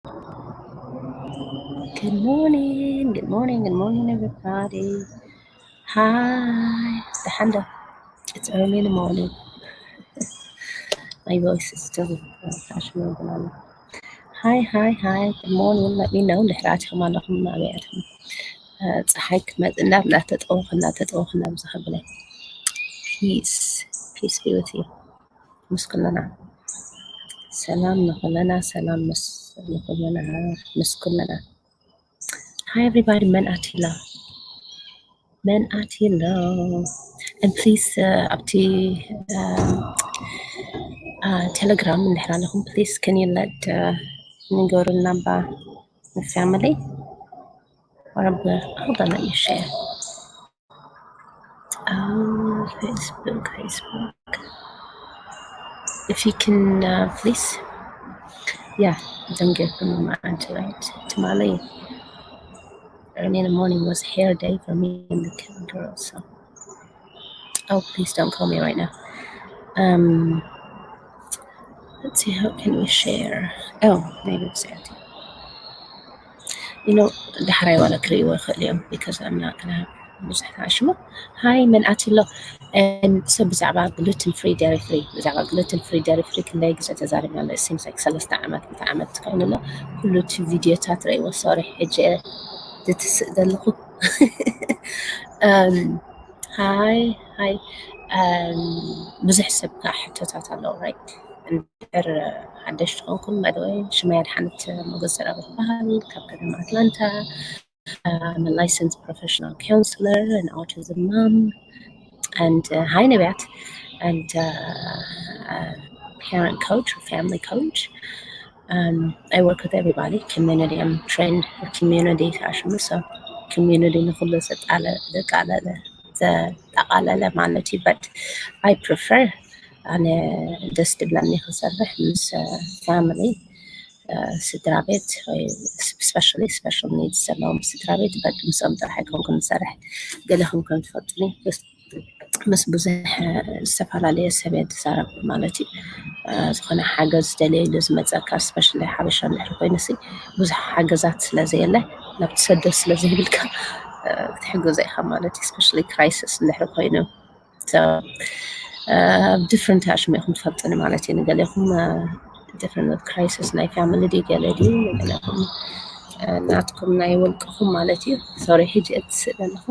Good morning, good morning, good morning, everybody. Hi, ደሓን ዶ? It's early in the morning. My voice is still uh, fashionable. Hi, hi, hi. Good morning. Let me know. ድሕራትኩም ኣለኹም ኣበያትኩም? ፀሓይ ክትመፅእ እንዳ እናተጠወኸ እናተጠወኸ ናብ ዝኸብለ peace, peace be with you. ምስ ኩልና ሰላም ንኹልና፣ ሰላም ምስ ንኹልና፣ ምስ ኩልና። Hi everybody, መን ኣትሎ? መን ኣትሎ? And please uh, ኣብቲ ቴሌግራም እንድሕር ኣለኹም please can you let uh, ንገሩልና ባ family or hold on, let me share. Oh, Facebook, Facebook. If you can, uh, please. Yeah, don't give me my aunt, right? Tamale. Early in the morning was hair day for me and the girls. So. Oh, please don't call me right now. Um, let's see, how can we share? Oh, maybe it's that. You know, ዳሕራይ ዋላ ክርእይዎ ይኽእል እዮም because I'm not gonna have ብዙሕ ተዓሽሙ። ሃይ መን ኣትሎ? So ብዛዕባ gluten free dairy free ብዛዕባ gluten free dairy free ክንደይ ግዜ ተዛሪብና ኣሎ? Seems like ሰለስተ ዓመት ክልተ ዓመት ትኸውን ኣሎ። ኩሉ እቲ ቪድዮታት ረእይዎ። Sorry ሕጂ እየ ዝትስእ ዘለኹ። ሃይ ሃይ ብዙሕ ሰብ ከዓ ሕቶታት ኣለዎ right? እንድሕር ሓደሽቲ ኮንኩም by the way ሽመይ ኣድሓነት ሞገስ ዘርኣብ ይበሃል ካብ ከተማ ኣትላንታ። I'm a licensed professional counselor and autism mom and uh, hi ነቢያት and uh, uh, parent coach or family coach. Um, I work with everybody, community. I'm trained for community. So community ንኹሉ ዘጠቃለለ ማለት እዩ። But I prefer ኣነ ደስ ድብለኒ ክሰርሕ ምስ family ስድራ ቤት ወይ especially special needs ዘለዎም ስድራ ቤት but ምስኦም ጥራሕ ኣይኮንኩን ዝሰርሕ። ገለኹም ከም ትፈልጡኒ ምስ ብዙሕ ዝተፈላለየ ሰብ እየ ዝዛረብ ማለት እዩ። ዝኾነ ሓገዝ ደልየሉ ዝመፀካ especially ሓበሻ እንድሕር ኮይኑ ሲ ብዙሕ ሓገዛት ስለ ዘየለ ናብቲ ሰዶ ስለ ዘይብልካ ክትሕግዞ ኢኻ ማለት እዩ። Especially crisis እንድሕር ኮይኑ different ኣሽሙ ኢኹም ትፈልጡኒ ማለት እዩ። ንገሌኹም different with crisis ናይ family ድዩ ገለ ድዩ ንገሌኹም ናትኩም ናይ ውልቅኹም ማለት እዩ። Sorry ሕጂ እትስእ ዘለኹ።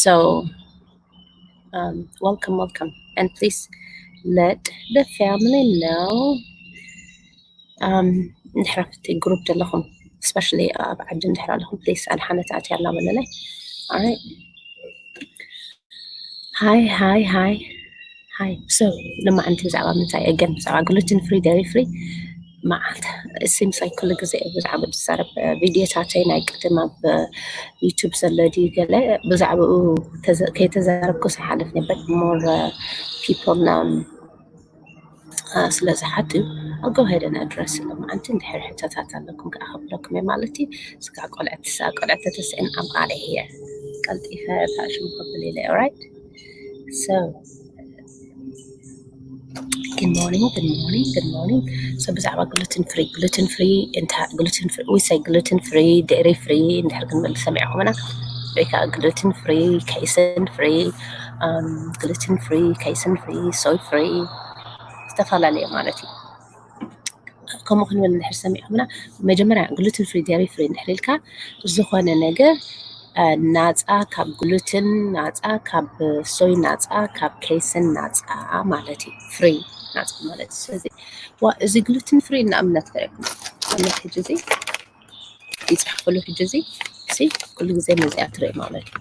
So um, welcome, welcome. And please let the family know. Um, እንድሕር ኣብቲ group ዘለኹም especially ኣብ ዓዲ እንድሕር ኣለኹም please ኣድሓነት ኣትያ ኣላ በለለይ። Alright. Hi, hi, hi. Hi. So ልማዓንቲ ብዛዕባ ምንታይ again ብዛዕባ gluten free dairy free መዓልቲ seems like ኩሉ ግዜ ብዛዕባ ዝዛረብ ቪድዮታተይ ናይ ቅድም ኣብ YouTube ዘሎ ድዩ ገለ ብዛዕባኡ ከይተዛረብኩ ይሓልፍ ነበር more people ና ስለ ዝሓቱ I'll go ahead and address ሎም ኣንቲ እንድሕር ሕቶታት ኣለኩም ከዓ ከብለኩም እየ ማለት እዩ። ስጋ ቆልዕት ሳ ቆልዕት ተተስእን I'm out of here ቀልጢፈ ታሽሙ ከብል ኢለ right? So good morning, good morning, good morning. So ብዛዕባ gluten free gluten free እንታ gluten free we say gluten free dairy free እንድሕር ክንብል ሰሚዕኹምና ወይ ከዓ gluten free casein free gluten free casein free soy free ዝተፈላለየ ማለት እዩ። ከምኡ ክንብል እንድሕር ሰሚዕኹምና መጀመርያ gluten free dairy free እንድሕር ኢልካ ዝኾነ ነገር ናፃ ካብ gluten ናፃ ካብ soy ናፃ ካብ casein ናፃ ማለት እዩ። Free ናፃ ማለት እዩ። ስለዚ እዚ gluten free ንኣብነት ከርእየኩም ኣብነት ሕጂ እዚ ይፅሕፍሉ ሕጂ እዚ ኩሉ ግዜ ነዚኣ ትርኢ ማለት እዩ።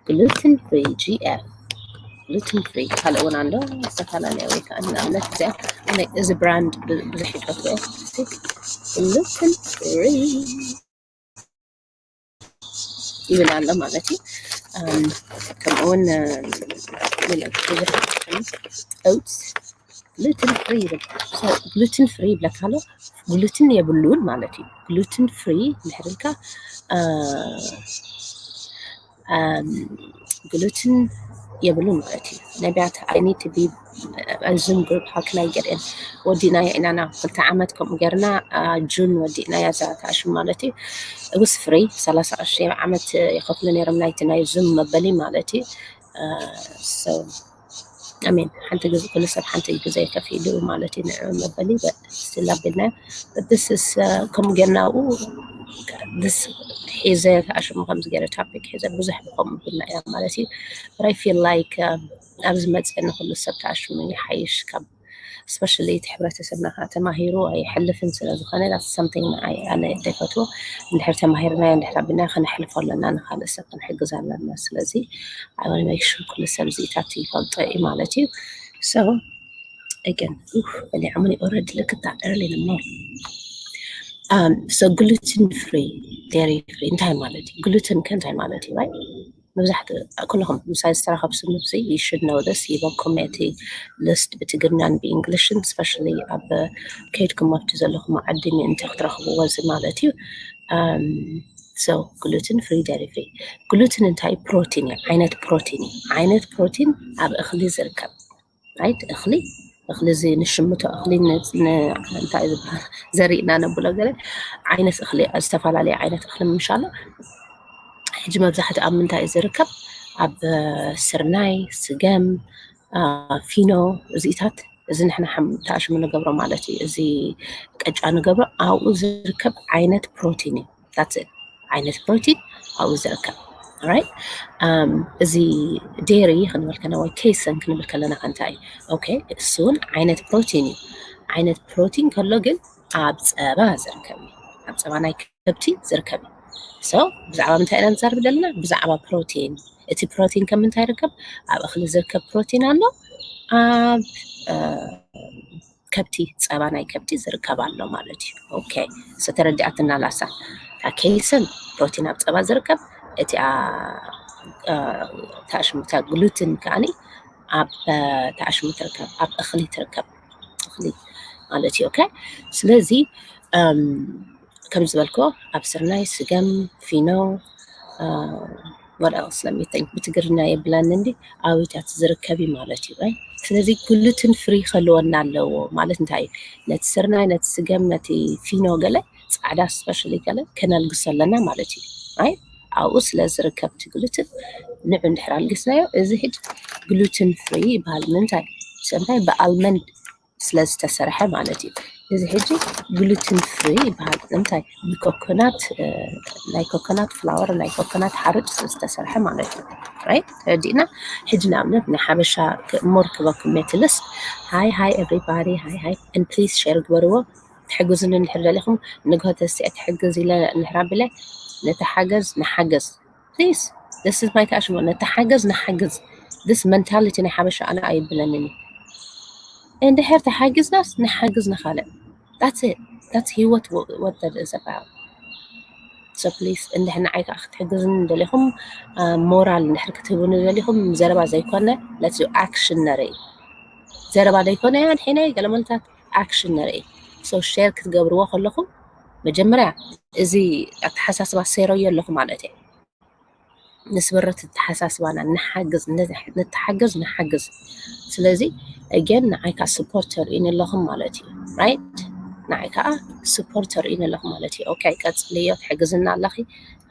Gluten free G F gluten free ካልእ እውን ኣሎ ዝተፈላለየ ወይ ከዓ ንኣብነት እዚኣ እዚ brand ብዙሕ ይፈትዎ gluten free ይብል ኣሎ ማለት እዩ። ከምኡውን ብዙሕ oats gluten free ይብል። Gluten free ይብለካ ኣሎ gluten የብሉን ማለት እዩ። Gluten free እንድሕር ኢልካ gluten የብሉን ማለት እዩ። ነቢያት I need to be ዝም group how can I get in ወዲእናዮ ኢና ና ክልተ ዓመት ከምኡ ገርና ጁን ወዲእናያ እዛ ተኣሽም ማለት እዩ። እውስ ፍሪ ሰላሳ ቅርሺ ዓመት ይኸፍሉ ነይሮም ናይቲ ናይ ዙም መበሊ ማለት እዩ። ኣሜን ሓንቲ ግዜ ኩሉ ሰብ ሓንቲ ግዜ ከፊሉ ማለት እዩ ንዕ መበሊ ስቲል ኣቢልና this is ከምኡ ገርና ኡ ሒዘ ተኣሽሙ ከምዚ ገይረ topic ሒዘ ብዙሕ ከምኡ ቢልና እያ ማለት እዩ። But I feel like ኣብዚ መፅእ ንኩሉ ሰብ ተኣሽሙ ይሓይሽ ካብ especially እቲ ሕብረተሰብና ከዓ ተማሂሩ ኣይሕልፍን ስለ ዝኾነ that's something ኣነ ዘይፈትዎ። እንድሕር ተማሂርናዮ እንድሕር ኣቢልና ከነሕልፎ ኣለና ንካልእ ሰብ ክንሕግዝ ኣለና። ስለዚ I want to make sure ኩሉ ሰብ እዚታት ይፈልጦ እዩ ማለት እዩ። So again በሊዖምኒ already ልክታ early in the morning። So gluten free dairy free እንታይ ማለት እዩ? Gluten ከ እንታይ ማለት እዩ? Right? መብዛሕትኡ ኩልኹም ምሳይ ዝተራኸብኩም ንብሲ you should know this ይበኩም እቲ list ብትግርኛን ብእንግሊሽን especially ኣብ ከይድኩም ኣብቲ ዘለኹም ዓዲ ምእንቲ ክትረኽብዎ እዚ ማለት እዩ። So gluten free dairy free gluten እንታይ ፕሮቲን እዩ ዓይነት ፕሮቲን እዩ ዓይነት ፕሮቲን ኣብ እኽሊ ዝርከብ right እኽሊ እኽሊ እዚ ንሽምቶ እኽሊ እንታይ ዝበሃል ዘሪእና ነብሎ ገለ ዓይነት እኽሊ ዝተፈላለዩ ዓይነት እኽሊ ምሻሎ ሕጂ መብዛሕትኡ ኣብ ምንታይ እዩ ዝርከብ ኣብ ስርናይ ስገም ፊኖ እዚኢታት እዚ ንሕና ተኣሽሙ ንገብሮ ማለት እዩ እዚ ቀጫ ንገብሮ ኣብኡ ዝርከብ ዓይነት ፕሮቲን እዩ that's it ዓይነት ፕሮቲን ኣብኡ ዝርከብ right እዚ dairy ክንብል ከለና ወይ casein ክንብል ከለና ከ እንታይ እዩ okay እሱ እውን ዓይነት ፕሮቲን እዩ ዓይነት ፕሮቲን ከሎ ግን ኣብ ፀባ ዝርከብ እዩ ኣብ ፀባ ናይ ከብቲ ዝርከብ እዩ so ብዛዕባ ምንታይ ኢና ንዛረብ ዘለና ብዛዕባ ፕሮቲን እቲ ፕሮቲን ከ ምንታይ ይርከብ ኣብ እኽሊ ዝርከብ ፕሮቲን ኣሎ ኣብ ከብቲ ፀባ ናይ ከብቲ ዝርከብ ኣሎ ማለት እዩ okay so ተረዲኣትና ላሳ casein ፕሮቲን ኣብ ፀባ ዝርከብ እቲኣ ተኣሽሙ እታ gluten ከዓኒ ኣብ ተኣሽሙ ትርከብ ኣብ እኽሊ ትርከብ እኽሊ ማለት እዩ okay ስለዚ ከም ዝበልክዎ ኣብ ስርናይ ስገም ፊኖ what else let me think ብትግርኛ የብላን እንዲ ኣበይታት ዝርከብ እዩ ማለት እዩ right ስለዚ gluten free ክህልወና ኣለዎ ማለት እንታይ እዩ ነቲ ስርናይ ነቲ ስገም ነቲ ፊኖ ገለ ፃዕዳ especially ገለ ከነልግሶ ኣለና ማለት እዩ right ኣብኡ ስለ ዝርከብ እቲ gluten ንዑ እንድሕር ኣልጊስናዮ እዚ ሕጂ gluten free ይበሃል ምንታይ እንታይ ብ almond ስለ ዝተሰርሐ ማለት እዩ እዚ ሕጂ gluten free ይበሃል እንታይ ብኮኮናት ናይ ኮኮናት flour ናይ ኮኮናት ሓሩጭ ስለ ዝተሰርሐ ማለት እዩ right ተረዲእና ሕጂ ንኣብነት ናይ ሓበሻ more ክበኩም እቲ list hi hi everybody hi hi and please share ግበርዎ ትሕግዙኒ እንድሕር ደሊኹም ንግሆ ተሲዐ ትሕግዝ ኢለ እንድሕር ኣቢለ ነቲ ሓገዝ ንሓገዝ please this is my ተኣሽሞ ነቲ ሓገዝ ንሓግዝ this mentality ናይ ሓበሻ ኣነ ኣይብለንን እዩ እንድሕር ተሓጊዝናስ ንሓግዝ ንኻልእ that's it that's ህይወት what that is about so please እንድሕር ንዓይ ከዓ ክትሕግዙኒ ደሊኹም ሞራል እንድሕር ክትህቡኒ ደሊኹም ዘረባ ዘይኮነ let's do action ነርኢ ዘረባ ዘይኮነ ኣድሒነ ገለመልታት action ንርኢ so share ክትገብርዎ ከለኹም መጀመርያ እዚ ኣተሓሳስባ ሰይረዮ ኣለኹ ማለት እየ ንስብረት ኣተሓሳስባና ንሓግዝ ንተሓገዝ ንሓግዝ ስለዚ again ንዓይ ከዓ support ተርእዩኒ ኣለኹም ማለት እዩ right ንዓይ ከዓ support ተርእዩኒ ኣለኹም ማለት እዩ okay ቀፅልዮ ትሕግዝና ኣለኺ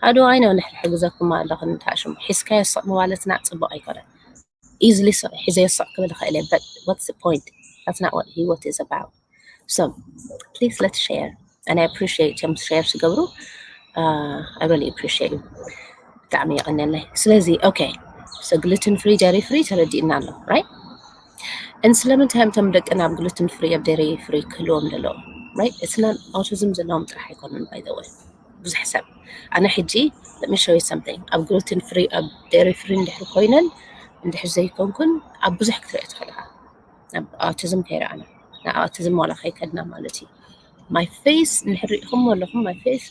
ኣዶ ኣይነ ንሕግዘኩም ኣለኹ ንታሽሙ ሒዝካዮ ስቕ ምባለትና ፅቡቅ ኣይኮነን easily ሒዘዮ ስቕ ክብል ይኽእል እየ but what's the point that's not what ህይወት is about so please let's share and I appreciate ዮም share ትገብሩ I really appreciate you ብጣዕሚ የቐንየለይ ስለዚ okay so gluten free dairy free ተረዲእና ኣሎ right and ስለምንታይ እዮም እቶም ደቅና ኣብ gluten free ኣብ dairy free ክህልዎም ዘለዎም right it's not autism ዘለዎም ጥራሕ ኣይኮኑን by the way ብዙሕ ሰብ ኣነ ሕጂ let me show you something ኣብ gluten free ኣብ dairy free እንድሕር ኮይነን እንድሕር ዘይኮንኩን ኣብ ብዙሕ ክትሪኦ ትኽእል ኢኻ ናብ autism ከይረኣና ናብ autism ዋላ ከይከድና ማለት እዩ my face እንድሕር ሪኢኹሞ ኣለኹም my face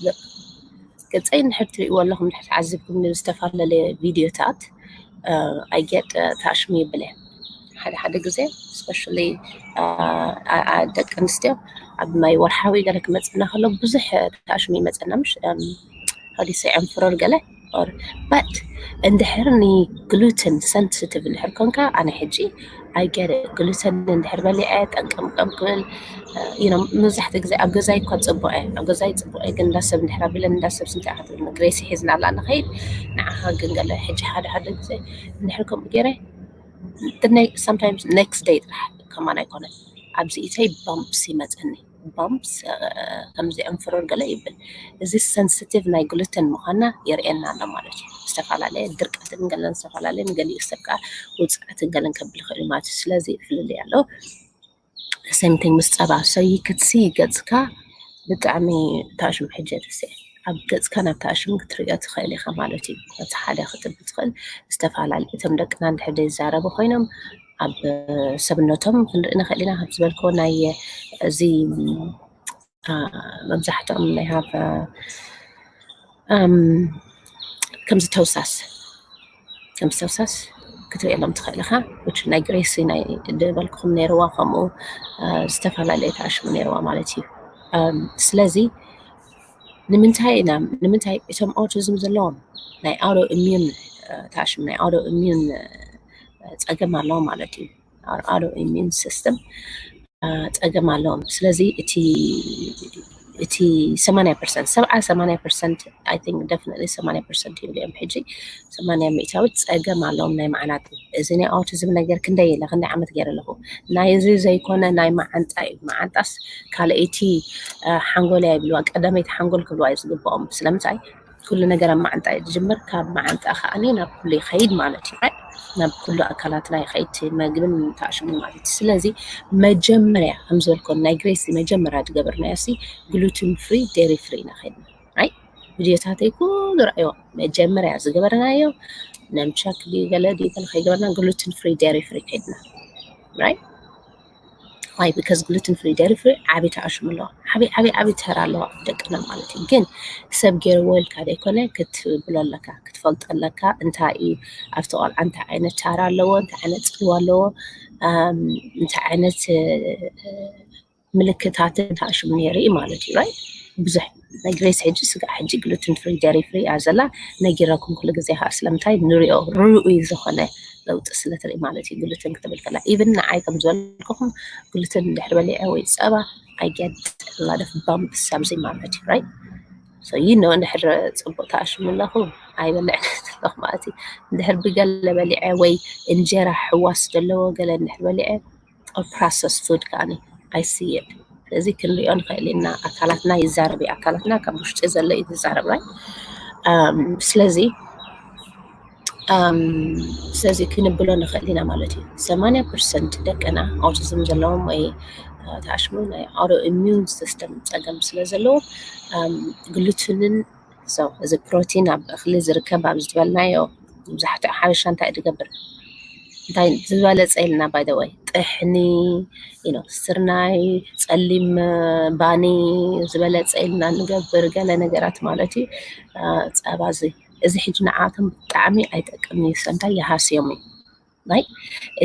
ገፀይ እንድሕር ትሪእዎ ኣለኹም እንድሕር ተዓዚብኩም ንዝተፈላለየ ቪድዮታት I get ተኣሽሙ ይብል እየ ሓደ ሓደ ግዜ especially ደቂ ኣንስትዮ ኣብ ናይ ወርሓዊ ገለ ክመፅና ከሎ ብዙሕ ተኣሽሙ ይመፀና ምሽ ሀዲሰ ዕንፍረር ገለ But እንድሕር ን gluten sensitive እንድሕር ኮንካ፣ ኣነ ሕጂ I get it። Gluten እንድሕር በሊዐ ጠንቀምቀም ክብል፣ you know፣ መብዛሕትኡ ግዜ ኣብ ገዛይ እኳ ጽቡቐ፣ ኣብ ገዛይ ጽቡቐ፣ ግን እንዳ ሰብ እንድሕር ኣቢለን፣ እንዳ ሰብ ስንታይ ክትብል፣ ግሬሲ ሒዝና ኣላ ንኸይድ፣ ንዓኻ ግን ገለ ሕጂ ሓደ ሓደ ግዜ እንድሕር ከምኡ ገይረ፣ sometimes next day ጥራሕ ከማን ኣይኮነን፣ ኣብዚ ኢተይ bumps ይመጸኒ። Bumps ከምዚ ዕንፍሩር ገለ ይብል። እዚ sensitive ናይ gluten ምዃንና የርእየና ኣሎ ማለት እዩ። ዝተፈላለየ ድርቀትን ገለን፣ ዝተፈላለየ ንገሊኡ ሰብ ከዓ ውፅዓትን ገለን ከብል ይኽእል እዩ ማለት እዩ። ስለዚ ፍልልይ ኣሎ። Same thing ምስ ፀባ። So you could see ገፅካ ብጣዕሚ ተኣሽም ሕጂ ርሴ ኣብ ገፅካ ናብ ተኣሽም ክትርእዮ ትኽእል ኢኻ ማለት እዩ። እቲ ሓደ ክትብል ትኽእል። ዝተፈላለዩ እቶም ደቅና እንድሕር ዘይዛረቡ ኮይኖም ኣብ ሰብነቶም ክንርኢ ንኽእል ኢና። ከም ዝበልክዎ ናይ እዚ፣ አ፣ መብዛሕትኦም ናይ ሃብ፣ አ፣ እም፣ ከምዚ ተውሳስ፣ ከምዚ ተውሳስ ክትርእየሎም ትኽእል ኢኻ። Which ናይ ግሬሲ ናይ ዝበልክኹም ነይርዋ፣ ከምኡ፣ አ፣ ዝተፈላለየ ተኣሽሙ ነይርዋ ማለት እዩ። እም፣ ስለዚ ንምንታይ ኢና፣ ንምንታይ እቶም autism ዘለዎም ናይ auto immune፣ አ፣ ተኣሽሙ ናይ auto immune፣ አ፣ ጸገም ኣለዎ ማለት እዩ። Our auto immune system፣ አ፣ ጸገም ኣለዎም። ስለዚ እቲ፣ እቲ ሰማንያ ፐርሰንት፣ ሰብዓ ሰማንያ ፐርሰንት፣ I think definitely ሰማንያ ፐርሰንት ይብሉ እዮም ሕጂ። ሰማንያ ሚእታዊት ጸገም ኣለዎም ናይ መዓናጡ። እዚ ናይ autism ነገር ክንደይ ኢለ፣ ክንደይ ዓመት ገይረ ኣለኹ። ናይ እዚ ዘይኮነ ናይ መዓንጣ እዩ። መዓንጣስ ካልኣይቲ፣ አ፣ ሓንጎል እያ ይብልዋ፣ ቀዳመይቲ ሓንጎል ክብልዋ እዩ ዝግብኦም። ስለምንታይ? ኩሉ ነገር ኣብ መዓንጣ እዩ ዝጅምር። ካብ መዓንጣ ከዓኒ ናብ ኩሉ ይኸይድ ማለት እዩ። Right? ናብ ኩሉ ኣካላትና ይኸይድ። እቲ መግብን ተኣሽሙን ማለት እዩ። ስለዚ መጀመርያ ከም ዝበልኮ ናይ ግሬሲ መጀመርያ ዝገበርናዮ ሲ gluten free፣ dairy free ኢና ከይድና። Right? ቪድዮታተይ ኩሉ ረኣይዎ። መጀመርያ ዝገበርናዮ ነምቻክ ድዩ ገለ ድዩ ገለ ከይገበርና gluten free፣ dairy free ከይድና። Right? Why? Because gluten free፣ dairy free ዓቢ ተኣሽሙ ኣለዋ። ዓቢ፣ ዓቢ፣ ዓቢ ተራ ኣለዋ ኣብ ደቅና ማለት እዩ። ግን ሰብ ገይርዎ ኢልካ ዘይኮነ ክትብሎ ኣለካ፣ ክትፈልጦ ኣለካ። እንታይ እዩ ኣብቲ ቆልዓ፣ እንታይ ዓይነት ቻራ ኣለዎ፣ እንታይ ዓይነት ጽልዋ ኣለዎ፣ ኣም፣ እንታይ ዓይነት፣ እ፣ ምልክታትን ተኣሽሙ ነይሩ እዩ ማለት እዩ። Right? ብዙሕ ናይ ግሬስ ሕጂ ስጋዕ ሕጂ gluten free፣ dairy free እያ ዘላ። ነጊረኩም ኩሉ ግዜ ከዓ ስለምንታይ ንሪኦ ርኡይ ዝኾነ ለውጢ ስለ ትርኢ ማለት እዩ። Gluten ክትብል ከላ፣ even ንዓይ ከም ዝበልኩኹም gluten እንድሕር በሊዐ ወይ ጸባ፣ I get a lot of bumps ኣብዚ ማለት እዩ። Right? So you know እንድሕር ጽቡቕ ተኣሽሙ ኣለኹ ኣይበልዕን ኣለኹ ማለት እዩ። እንድሕር ብገለ በሊዐ ወይ እንጀራ ሕዋስ ዘለዎ ገለ እንድሕር በሊዐ፣ or processed food ከዓኒ I see it። ስለዚ ክንሪኦ ንኽእል ኢና። ኣካላትና ይዛረብ እዩ። ኣካላትና ካብ ውሽጢ ዘሎ እዩ ዝዛረብ። Right? ኣም፣ ስለዚ፣ ኣም፣ ስለዚ ክንብሎ ንኽእል ኢና ማለት እዩ። ሰማንያ ፐርሰንት ደቅና autism ዘለዎም ወይ፣ አ፣ ተኣሽሙ ናይ auto immune system ጸገም ስለ ዘለዎም፣ ኣም፣ ግሉትንን፣ so፣ እዚ ፕሮቲን ኣብ እኽሊ ዝርከብ ኣብ ዝበልናዮ፣ መብዛሕትኡ ሓበሻ እንታይ እዩ ዝገብር? እንታይ ዝበለጸ ኢልና፣ by the way፣ ጥሕኒ፣ you know፣ ስርናይ፣ ጸሊም፣ እ፣ ባኒ ዝበለጸ ኢልና ንገብር ገለ ነገራት ማለት እዩ። እ፣ ጸባ እዚ፣ እዚ ሕጂ ንዓቶም ብጣዕሚ ኣይጠቅምን እዩ። ሰንታይ ይሃስዮም እዩ። ናይ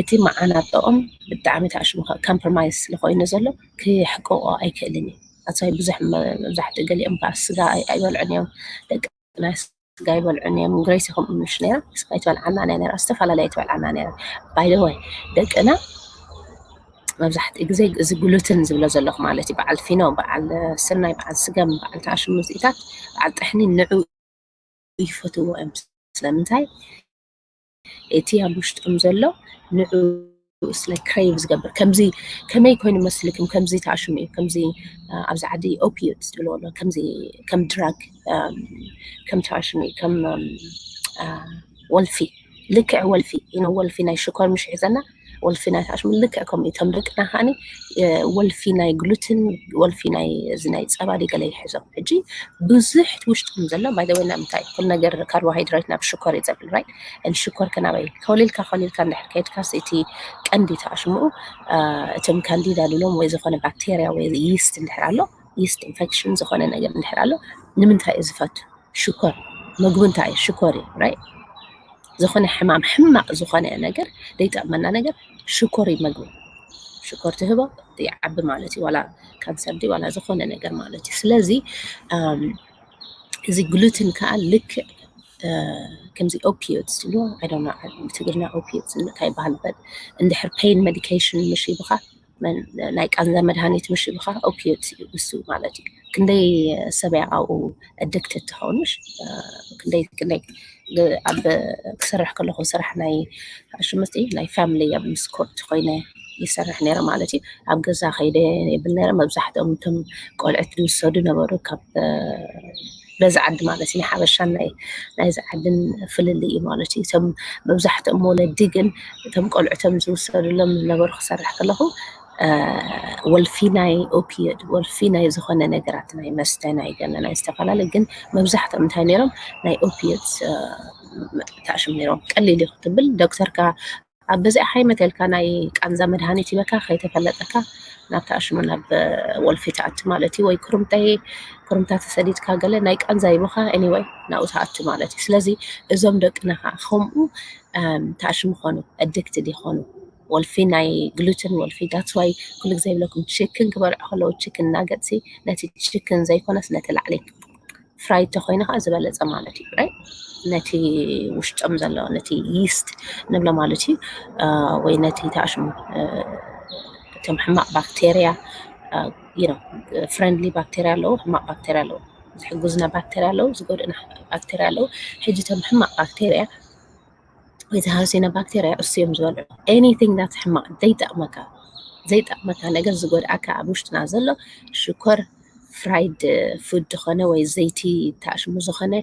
እቲ መዓናጥኦም ብጣዕሚ ተኣሽሙ ኮምፕሮማይዝ ስለ ኮይኑ ዘሎ ክሕቅቆ ኣይክእልን እዩ። ኣጽዋይ ብዙሕ መ-፣ መብዛሕትኡ ገሊኦም ከኣ ስጋ ኣይ-፣ ኣይበልዑን እዮም። ደቂ ናይ ስጋ ኣይበልዑን እዮም። ግሬሲ ከምኡ ምሽ ነይራ፣ ስጋ ኣይትበልዓና እያ ነይራ፣ ዝተፈላለየ ኣይትበልዓና ነይራ። By the way፣ ደቅና መብዛሕትኡ ግዜ እዚ ግሉትን ዝብሎ ዘለኹ ማለት እዩ፣ በዓል ፊኖ፣ በዓል ስርናይ፣ በዓል ስገም፣ በዓል ተኣሽሙ ውፅኢታት፣ በዓል ጥሕኒ ንዑ ይፈትዎ እዮም። ስለምንታይ? እቲ ኣብ ውሽጦም ዘሎ ንዑ ስለ ክሬቭ ዝገብር። ከምዚ ከመይ ኮይኑ መስልክም? ከምዚ ተኣሽሙ እዩ። ከምዚ፣ አ፣ ኣብዚ ዓዲ ኦፒዮድ ዝብልዎ ኣሎ። ከምዚ ከም ድራግ፣ ኣም፣ ከም ተኣሽሙ እዩ። ከም፣ ኣም፣ አ፣ ወልፊ፣ ልክዕ ወልፊ፣ you know፣ ወልፊ ናይ ሽኮር ምሽ ሒዘና፣ ወልፊ ናይ ተኣሽሙ ልክዕ ከምኡ እዩ። እቶም ደቅና ከዓኒ፣ እ፣ ወልፊ ናይ ግሉትን፣ ወልፊ ናይ፣ እዚ ናይ ጸባ ድዩ ገለ ይሕዞም። ሕጂ ብዙሕ ውሽጦም ዘሎ፣ by the way፣ ናይ ምንታይ ኩሉ ነገር ካርቦሃይድሬት ናብ ሽኮር እዩ ዘብል፣ right? And ሽኮር ከናበይ ከውሊልካ፣ ከውሊልካ እንድሕር ከይድካስ፣ እቲ ቀንዲ ተኣሽሙኡ፣ አ፣ እቶም ካንዲዳ ድብሎም ወይ ዝኾነ ባክቴርያ ወይ ይስት እንድሕር ኣሎ፣ ይስት ኢንፌክሽን ዝኾነ ነገር እንድሕር ኣሎ፣ ንምንታይ እዩ ዝፈቱ? ሽኮር። ምግቡ እንታይ እዩ? ሽኮር እዩ፣ right? ዝኾነ ሕማም፣ ሕማቕ ዝኾነ ነገር፣ ዘይጠቕመና ነገር ሽኮር እዩ ምግቡ። ሽኮር ትህቦ፣ ይዓቢ ማለት እዩ። ዋላ ካንሰር ድዩ፣ ዋላ ዝኾነ ነገር ማለት እዩ። ስለዚ፣ ኣም፣ እዚ ግሉትን ከኣ ልክዕ ከምዚ ኦፒዮድስ ኢሉ ብትግርኛ ኦፒዮድስ እንታይ ይበሃል በት እንድሕር ፔን ሜዲኬሽን ምሽ ይብኻ ናይ ቃንዛ መድሃኒት ምሽ ይብኻ ኦፒዮድስ እዩ እሱ ማለት እዩ። ክንደይ ሰብ ያው ኣብኡ ኣዲክትድ ትኸውን ምሽ ክንደይ ክንደይ ኣብ ክሰርሕ ከለኹ ስራሕ ናይ ሽምስቲ ናይ ፋሚሊ ኣብ ምስ ኮርት ኮይነ ይሰርሕ ነይረ ማለት እዩ። ኣብ ገዛ ከይደ የብል ነይረ። መብዛሕትኦም እቶም ቆልዑት ዝውሰዱ ነበሩ ካብ በዚ ዓዲ ማለት እዩ። ናይ ሓበሻን ናይዚ ዓድን ፍልልይ እዩ ማለት እዩ። እቶም መብዛሕትኦም ወለዲ ግን እቶም ቆልዑቶም ዝውሰዱሎም ዝነበሩ ክሰርሕ ከለኹ ወልፊ ናይ ኦፒዮድ ወልፊ ናይ ዝኾነ ነገራት ናይ መስተ ናይ ገለ ናይ ዝተፈላለየ ግን መብዛሕትኦም እንታይ ነይሮም ናይ ኦፒዮድ ተኣሽም ነይሮም። ቀሊል እዩ ክትብል ዶክተርካ ኣብ በዚኣ ሓይመት ኢልካ ናይ ቃንዛ መድሃኒት ይበካ ከይተፈለጠካ ናብ ተኣሽሙ ናብ ወልፊ ተኣቱ ማለት እዩ። ወይ ክሩምታይ ክሩምታ ተሰዲድካ ገለ ናይ ቃንዛ ይብኻ anyway ናብኡ ተኣቱ ማለት እዩ። ስለዚ እዞም ደቅና ከዓ ከምኡ ተኣሽሙ ኾኑ ኣዲክትድ ይኾኑ ወልፊ ናይ ግሉትን ወልፊ that's why ኩሉ ግዜ ይብለኩም ቺክን ክበልዑ ከለዉ ቺክን ናገትሲ ነቲ ቺክን ዘይኮነስ ነቲ ላዕሊ ፍራይድ ተኮይኑ ከዓ ዝበለፀ ማለት እዩ። ነቲ ውሽጦም ዘሎ ነቲ ይስት ንብሎ ማለት እዩ ወይ ነቲ ተኣሽሙ እቶም ሕማቅ ባክቴርያ ፍሬንድሊ ባክቴርያ ኣለዉ፣ ሕማቅ ባክቴርያ ኣለዉ፣ ዝሕግዙና ባክቴርያ ኣለዉ፣ ዝጎድእና ባክቴርያ ኣለዉ። ሕጂ እቶም ሕማቅ ባክቴርያ ወይ ዝሃሲነ ባክቴርያ እሱ እዮም ዝበልዑ። Anything that's ሕማቅ ዘይጠቅመካ ዘይጠቅመካ ነገር ዝጎድኣካ ኣብ ውሽጥና ዘሎ ሽኮር ፍራይድ ፉድ ዝኾነ ወይ ዘይቲ ተኣሽሙ ዝኾነ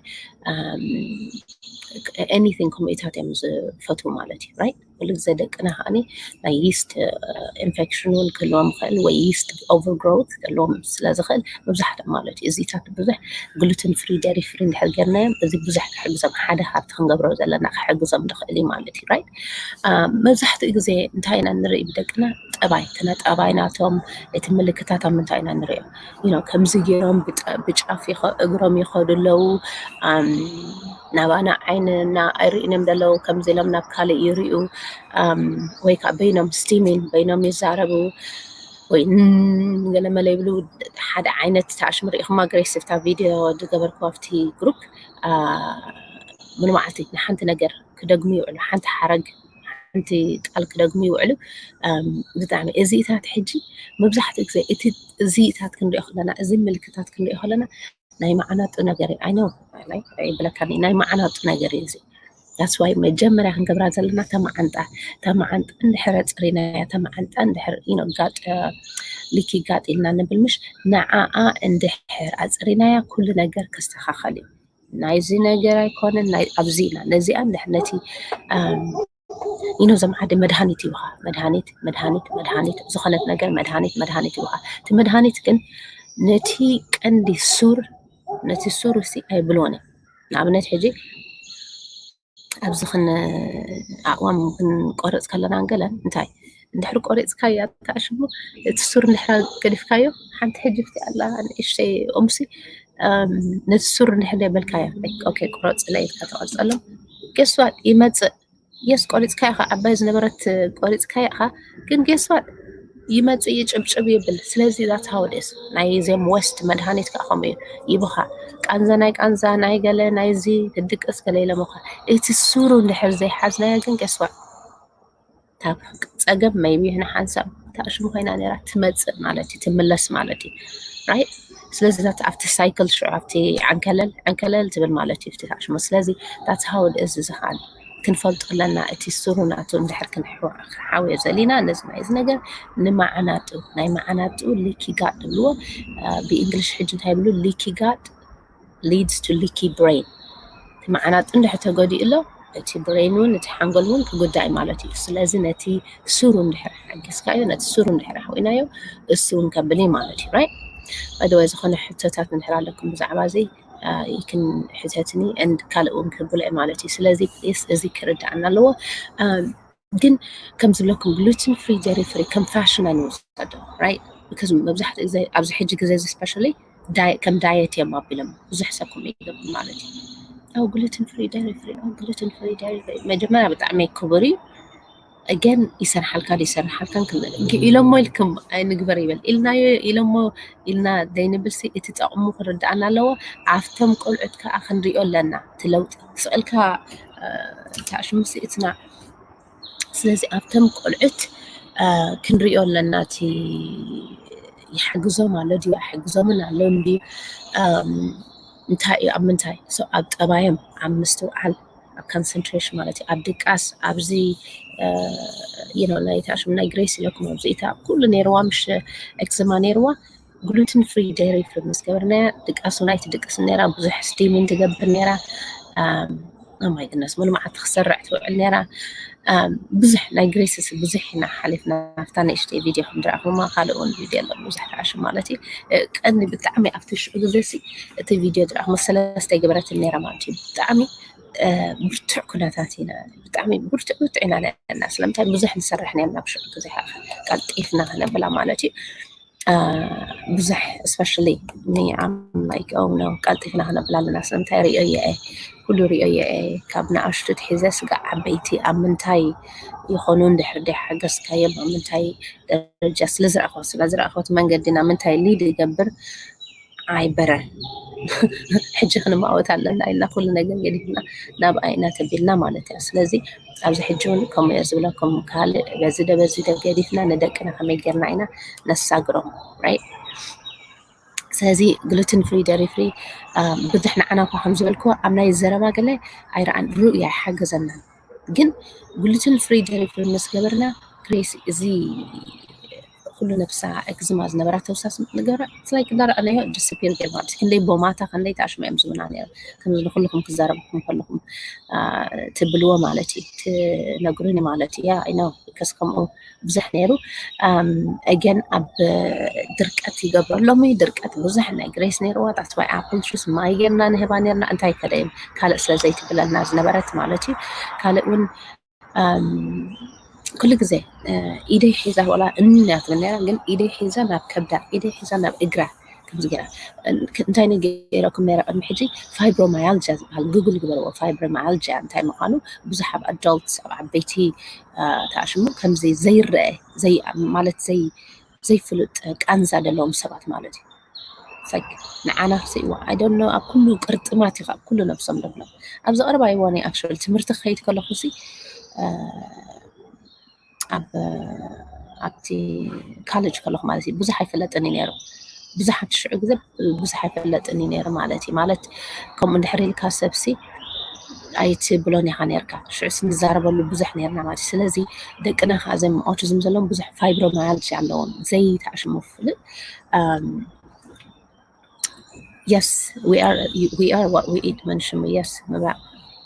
anything ከምኡታት እዮም ዝፈትዉ ማለት እዩ። ኩሉ ግዜ ደቅና ከዓኒ ናይ ይስት ኢንፌክሽን እውን ክህልዎም ይኽእል ወይ ይስት ኦቨርግሮውት ክህልዎም ስለ ዝኽእል መብዛሕትኦም ማለት እዩ እዚታት ብዙሕ ግሉትን ፍሪ ደሪ ፍሪ እንድሕር ጌርናዮም እዚ ብዙሕ ክሕግዞም ሓደ ካብቲ ክንገብሮ ዘለና ክሕግዞም ዝኽእል እዩ ማለት እዩ። ራይት መብዛሕትኡ ግዜ እንታይ ኢና ንርኢ ብደቅና ጠባይ ክነ ጠባይ ናቶም እቲ ምልክታቶም እንታይ ኢና ንሪኦ you know ከምዚ ገይሮም ብጫፍ እግሮም ይኸዱ ኣለዉ ናባና ዓይንና ኣይርእን እዮም ዘለዉ ከምዚ ኢሎም ናብ ካልእ ይርኡ ወይ ከዓ በይኖም ስቲሚን በይኖም ይዛረቡ ወይ ገለመለ ይብሉ ሓደ ዓይነት ተኣሽሙ ርኢኹም ኣግሬሲቭ ታ ቪድዮ ዝገበርኩ ኣብቲ ግሩፕ ሙሉ መዓልቲ ንሓንቲ ነገር ክደግሙ ይውዕሉ ሓንቲ ሓረግ ሓንቲ ቃል ክደግሙ ይውዕሉ ብጣዕሚ እዚኢታት ሕጂ መብዛሕትኡ ግዜ እቲ እዚኢታት ክንሪኦ ከለና እዚ ምልክታት ክንሪኦ ከለና ናይ መዓናጡ ነገር እዩ ኣይነው ይብለካኒ ናይ መዓናጡ ነገር እዩ እዚ that's why መጀመርያ ክንገብራ ዘለና ተመዓንጣ ተመዓንጣ እንድሕር ኣፅሪናያ ተመዓንጣ እንድሕር you know ጋጥ ሊኪ ጋጥ ኢልና ንብል ምሽ ንዓኣ እንድሕር ኣፅሪናያ ኩሉ ነገር ከስተኻኸል እዩ ናይዚ ነገር ኣይኮነን ናይ ኣብዚ ኢና ነዚኣ እንድሕር ነቲ you know ዘም ሓደ መድሃኒት ይብኻ መድሃኒት መድሃኒት መድሃኒት ዝኾነት ነገር መድሃኒት መድሃኒት ይብኻ እቲ መድሃኒት ግን ነቲ ቀንዲ ሱር ነቲ ሱር ሲ ኣይብልዎን እዮም ንኣብነት ሕጂ ኣብዚ ክን ኣእዋም ክንቆርፅ ከለና ገለን እንታይ እንድሕር ቆሪፅካያ ተኣሽሙ እቲ ሱር እንድሕር ገዲፍካዮ ሓንቲ ሕጂ ፍቲ ኣላ ንእሽተይ ኦምሲ ነቲ ሱር እንድሕር ዘይበልካዮ ኦኬ ቆረፅለ ኢልካ ተቆርፀሎም ገስዋል ይመፅእ የስ ቆሪፅካዮ ካ ዓባይ ዝነበረት ቆሪፅካዮ ካ ግን ገስዋል ይመፅእ ይጭብጭብ ይብል ስለዚ that's how it is ናይ ዜም ወስት መድሃኒት ከዓ ከምኡ እዩ ይብኻ ቃንዛ ናይ ቃንዛ ናይ ገለ ናይዚ ትድቅስ ገለ ኢለምኻ እቲ ሱሩ እንድሕር ዘይሓዝናዮ ግን ገስዋል ካብ ፀገም maybe ንሓንሳብ ተኣሽሙ ኮይና ነራ ትመፅእ ማለት እዩ ትምለስ ማለት እዩ right ስለዚ ኣብቲ ሳይክል ሽዑ ኣብቲ ዓንከለል ዓንከለል ትብል ማለት እዩ ኣብቲ ተኣሽሙ ስለዚ that's how it is ዝኻል ክንፈልጦ ኣለና እቲ ሱሩ ናቱ እንድሕር ክንሓውዮ ዘሊና ነዚ ናይዚ ነገር ንመዓናጡ ናይ መዓናጡ ሊኪ ጋድ ዝብልዎ ብእንግሊሽ ሕጂ እንታይ ይብሉ ሊኪ ጋድ leads to leaky brain እቲ መዓናጡ እንድሕር ተጎዲኡ ኣሎ እቲ ብሬን እውን እቲ ሓንጎል እውን ክጉዳእ ማለት እዩ ስለዚ ነቲ ሱሩ እንድሕር ሓጊዝካዮ ነቲ ሱሩ እንድሕር ሓዊናዮ እሱ እውን ከብል እዩ ማለት እዩ right by the way ዝኾነ ሕቶታት እንድሕር ኣለኩም ብዛዕባ እዚ you can ሕተትኒ and ካልእ እውን ክህብሎ እየ ማለት እዩ ስለዚ ፕሊስ እዚ ክርዳኣና ኣለዎ ግን ከም ዝብለኩም gluten free dairy free ከም ፋሽን ኣይንውሰዶ right because መብዛሕትኡ ግዜ ኣብዚ ሕጂ ግዜ እዚ especially ከም ዳየት እዮም ኣቢሎም ብዙሕ ሰብ ከምኡ ይገብሩ ማለት እዩ gluten free dairy free gluten free dairy free መጀመርያ ብጣዕሚ ክቡር እዩ ግን ይሰርሓልካ ዶ ይሰርሓልካን ክንብል ኢሎሞ ኢልኩም ኣይንግበር ይበል ኢልናዮ ኢሎሞ ኢልና ዘይንብልሲ እቲ ጠቕሙ ክርድኣና ኣለዎ ኣብቶም ቆልዑት ከዓ ክንሪኦ ኣለና እቲ ለውጢ ስቕ ኢልካ ተኣሽሙ ስእትና። ስለዚ ኣብቶም ቆልዑት ክንሪኦ ኣለና፣ እቲ ይሓግዞም ኣሎ ድዩ ኣይሕግዞምን ኣሎ እንዲ እንታይ እዩ ኣብ ምንታይ፣ ኣብ ጠባዮም፣ ኣብ ምስትውዓል፣ ኣብ ኮንሰንትሬሽን ማለት እዩ፣ ኣብ ድቃስ፣ ኣብዚ ናይ ተኣሽሙ ናይ ግሬስ ኢለኩም ኣብዚ እታ ኩሉ ነይርዋ፣ ምሽ ኤክዝማ ነይርዋ፣ ግሉትን ፍሪ ደይሪ ፍሪ ምስ ገበርናያ፣ ድቃስ እውን ኣይትድቅስን ነይራ፣ ብዙሕ ስቲሚን ትገብር ነይራ። ማይ ግነስ ሙሉ መዓልቲ ክሰርዕ ትውዕል ነይራ። ብዙሕ ናይ ግሬስስ ብዙሕ ኢና ሓሊፍና። ኣብታ ንእሽተይ ቪድዮ ከም ዝረኣኹማ ካልእ እውን ቪድዮ ኣሎ ብዙሕ ተኣሽሙ ማለት እዩ። ቀኒ ብጣዕሚ ኣብቲ ሽዑ ግዜ ሲ እቲ ቪድዮ ዝረኣኹማ ሰለስተ ይገበረትን ነይራ ማለት እዩ። ብጣዕሚ ብርቱዕ ኩነታት ኢና፣ ብጣዕሚ ብርቱዕ ብርቱዕ ኢና ነና። ስለምንታይ ብዙሕ ንሰርሕ ነርና ኣብ ሽዑ ግዜ ቀልጢፍና ክነብላ ማለት እዩ። ብዙሕ especially me I'm like oh no ቀልጢፍና ክነብል ኣለና። ስለምንታይ ሪኦየ እየ፣ ኩሉ ሪኦየ እየ፣ ካብ ንኣሽቱ ትሒዘ ስጋዕ ዓበይቲ ኣብ ምንታይ ይኾኑ እንድሕር ደይ ሓገዝካዮም ኣብ ምንታይ ደረጃ ስለ ዝረኣኽዎ ስለ ዝረኣኽዎ እቲ መንገዲ ናብ ምንታይ ሊድ ይገብር ኣይበረን። ሕጂ ክንማወት ኣለና ኢልና ኩሉ ነገር ገዲፍና ናብ ኣይና ተቢልና ማለት እያ። ስለዚ ኣብዚ ሕጂ እውን ከምኡ እየ ዝብለኩም፣ ካልእ በዚ ደ በዚ ደ ገዲፍና ንደቅና ከመይ ጌርና ኢና ነሳግሮም right? ስለዚ ግሉትን ፍሪ ደሪ ፍሪ ብዙሕ ንዓና እኳ ከም ዝበልክዎ ኣብ ናይ ዘረባ ገለ ኣይረኣን ርእዩ ኣይሓገዘናን። ግን ግሉትን ፍሪ ደሪ ፍሪ ምስ ገበርና ግሬስ እዚ ኩሉ ነብሳ ኤግዝማ ዝነበራ ተውሳስ ንገራ ስላይ ክዳረኣናዮ ዲስፒር ገይር ማለት ክንደይ ቦማታ ክንደይ ተኣሽማ እዮም ዝብና ነይሩ። ከምዚ ንኩልኩም ክዛረብኩም ከለኩም ትብልዎ ማለት እዩ ትነግሩኒ ማለት እዩ። ያ ነው ከስ ከምኡ ብዙሕ ነይሩ። ኣገን ኣብ ድርቀት ይገብረሎም እዩ። ድርቀት ብዙሕ ናይ ግሬስ ነይርዋ። ጣትባይ ኣፕል ሹስ ማይ ጌርና ንህባ ነርና። እንታይ ከደይም ካልእ ስለ ዘይትብለልና ዝነበረት ማለት እዩ። ካልእ እውን ኩሉ ግዜ ኢደይ ሒዛ ወላ እንያ ትብል ነራ፣ ግን ኢደይ ሒዛ ናብ ከብዳ፣ ኢደይ ሒዛ ናብ እግራ ከምዚ ገይራ። እንታይ ነ ገይረኩም ነረ ቅድሚ ሕጂ ፋይብሮማያልጃ ዝበሃል ጉግል ግበርዎ። ፋይብሮማያልጃ እንታይ ምዃኑ ብዙሕ ኣብ ኣዳልትስ ኣብ ዓበይቲ ተኣሽሙ ከምዚ ዘይረአ ማለት ዘይፍሉጥ ቃንዛ ዘለዎም ሰባት ማለት እዩ። ንዓና ክስእዋ ኣይደሎ ኣብ ኩሉ ቅርጥማት እዩ ኣብ ኩሉ ነብሶም ደብሎ። ኣብዚ ቀረባ ይዋኒ ኣክል ትምህርቲ ክኸይድ ከለኹ ሲ ኣብ ኣብቲ ካለጅ ከለኹ ማለት እዩ ብዙሕ ኣይፈለጥን እዩ ነይሩ። ብዙሓት ሽዑ ግዜ ብዙሕ ኣይፈለጥን እዩ ነይሩ ማለት እዩ። ማለት ከምኡ እንድሕር ኢልካ ሰብሲ ኣይትብሎን ኢኻ ነርካ። ሽዑ ንዛረበሉ ብዙሕ ነርና ማለት እዩ። ስለዚ ደቅና ከዓ ዘም ኦቲዝም ዘለዎም ብዙሕ ፋይብሮማያልጂ ኣለዎም ዘይተኣሽሙ ፍልጥ yes we are we are what we eat መንሽሙ yes ምብራቅ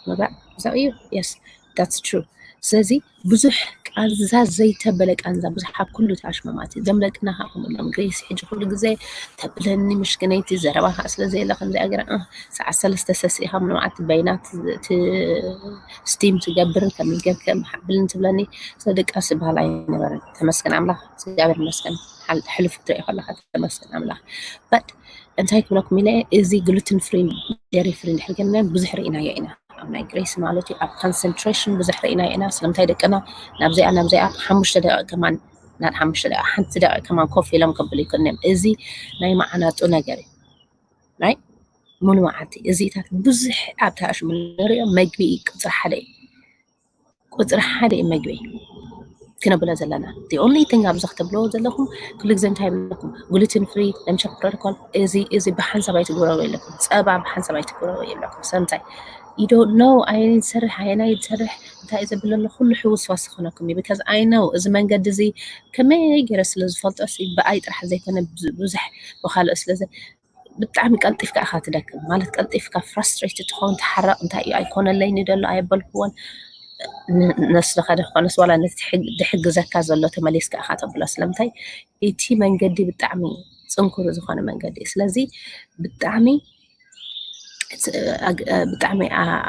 ምብራቅ እዛው እዩ yes that's true። ስለዚ ብዙሕ ቃንዛ ዘይተበለ ቃንዛ ብዙሕ ኣብ ኩሉ ተኣሽመማት እዩ። ዘም ደቅና ከዓ ከምሎም ግሬስ ሕጂ ኩሉ ግዜ ተብለኒ ምሽክነይቲ ዘረባ ከዓ ስለ ዘየለ ከምዚ ኣገራ ሰዓት ሰለስተ ሰሲኢኻ ምንማዓት በይናት ስቲም ትገብርን ከሚገር ከም ሓብልን ትብለኒ ስለ ደቃስ ዝበሃል ኣይነበረን። ተመስገን ኣምላኽ እግዚኣብሔር ይመስገን። ሕሉፍ ክትርኢ ከለካ ተመስገን ኣምላኽ። በት እንታይ ክብለኩም ኢለ እዚ ግሉትን ፍሪ ደሪ ፍሪ እንድሕር ገርና ብዙሕ ርኢናዮ ኢና ኣብ ናይ ግሬስ ማለት እዩ ኣብ ኮንሰንትሬሽን ብዙሕ ርኢናዮ ኢና። ስለምንታይ ደቅና ናብዚኣ ናብዚኣ ሓሙሽተ ደቂቅ ከማን ናብ ሓሙሽተ ደቂቅ ሓንቲ ደቂቅ ከማን ኮፍ ኢሎም ከብል ይክእልንዮም። እዚ ናይ መዓናጡ ነገር እዩ ናይ ሙሉ መዓልቲ እዚታት ብዙሕ ኣብ ተኣሽሙ ንሪኦ መግቢ እዩ ቁፅሪ ሓደ እዩ። ቁፅሪ ሓደ እዩ መግቢ ክነብሎ ዘለና። The only thing ኣብዚ ክተብልዎ ዘለኹም ኩሉ ግዜ እንታይ ይብለኩም ግሉትን ፍሪ ለምሸ ፕሮቶኮል እዚ እዚ ብሓንሳብ ኣይትግብረሩ የለኩም። ፀባ ብሓንሳብ ኣይትግብረሩ የለኩም። ሰምታይ you don't know ኣየናይ ዝሰርሕ ኣየናይ ዝሰርሕ እንታይ እዩ ዘብለሎ ኩሉ ሕውስዋስ ዝኾነኩም እዩ። Because I know እዚ መንገዲ እዚ ከመይ ገይረ ስለ ዝፈልጦ ብኣይ ጥራሕ ዘይኮነ ብዙሕ ብካልኦ ስለ ብጣዕሚ ቀልጢፍካ ኢኻ ትደክም ማለት ቀልጢፍካ ፍራስትሬት ትኸውን ትሓረቕ እንታይ እዩ ኣይኮነለይኒ ደሎ ኣየበልክዎን ነስኻ ደኾነስ ዋላ ነቲ ድሕግዘካ ዘሎ ተመሊስካ ኢኻ ተብሎ ስለምንታይ እቲ መንገዲ ብጣዕሚ ፅንኩር ዝኾነ መንገዲ እዩ ስለዚ ብጣዕሚ ብጣዕሚ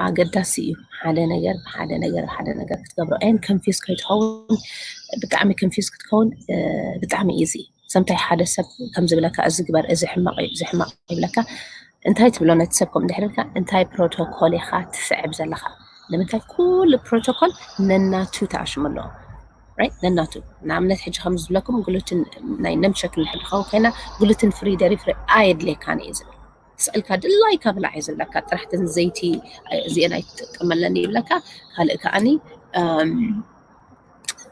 ኣገዳሲ እዩ ሓደ ነገር ሓደ ነገር ሓደ ነገር ክትገብሮ ን ከንፊዝ ከይትኸውን ብጣዕሚ ከንፊዝ ክትከውን ብጣዕሚ ኢዚ ሰምታይ ሓደ ሰብ ከም ዝብለካ እዚ ግበር እዚ ሕማቕ እዩ እዚ ሕማቕ ይብለካ እንታይ ትብሎ ነቲ ሰብ ከም ድሕርልካ እንታይ ፕሮቶኮል ኢኻ ትስዕብ ዘለኻ ንምንታይ ኩሉ ፕሮቶኮል ነናቱ ተኣሽሙ ኣለዎ ነናቱ ንኣብነት ሕጂ ከም ዝብለኩም ግሉትን ናይ ነምሸክ ንሕድኸው ኮይና ግሉትን ፍሪ ደሪ ፍሪ ኣየድልየካን እዩ ዝብል ስእልካ ድላይካ ብላዕ እዩ ዝብለካ። ጥራሕትን ዘይቲ እዚአን ኣይትጥቀመለን ይብለካ። ካልእ ከዓኒ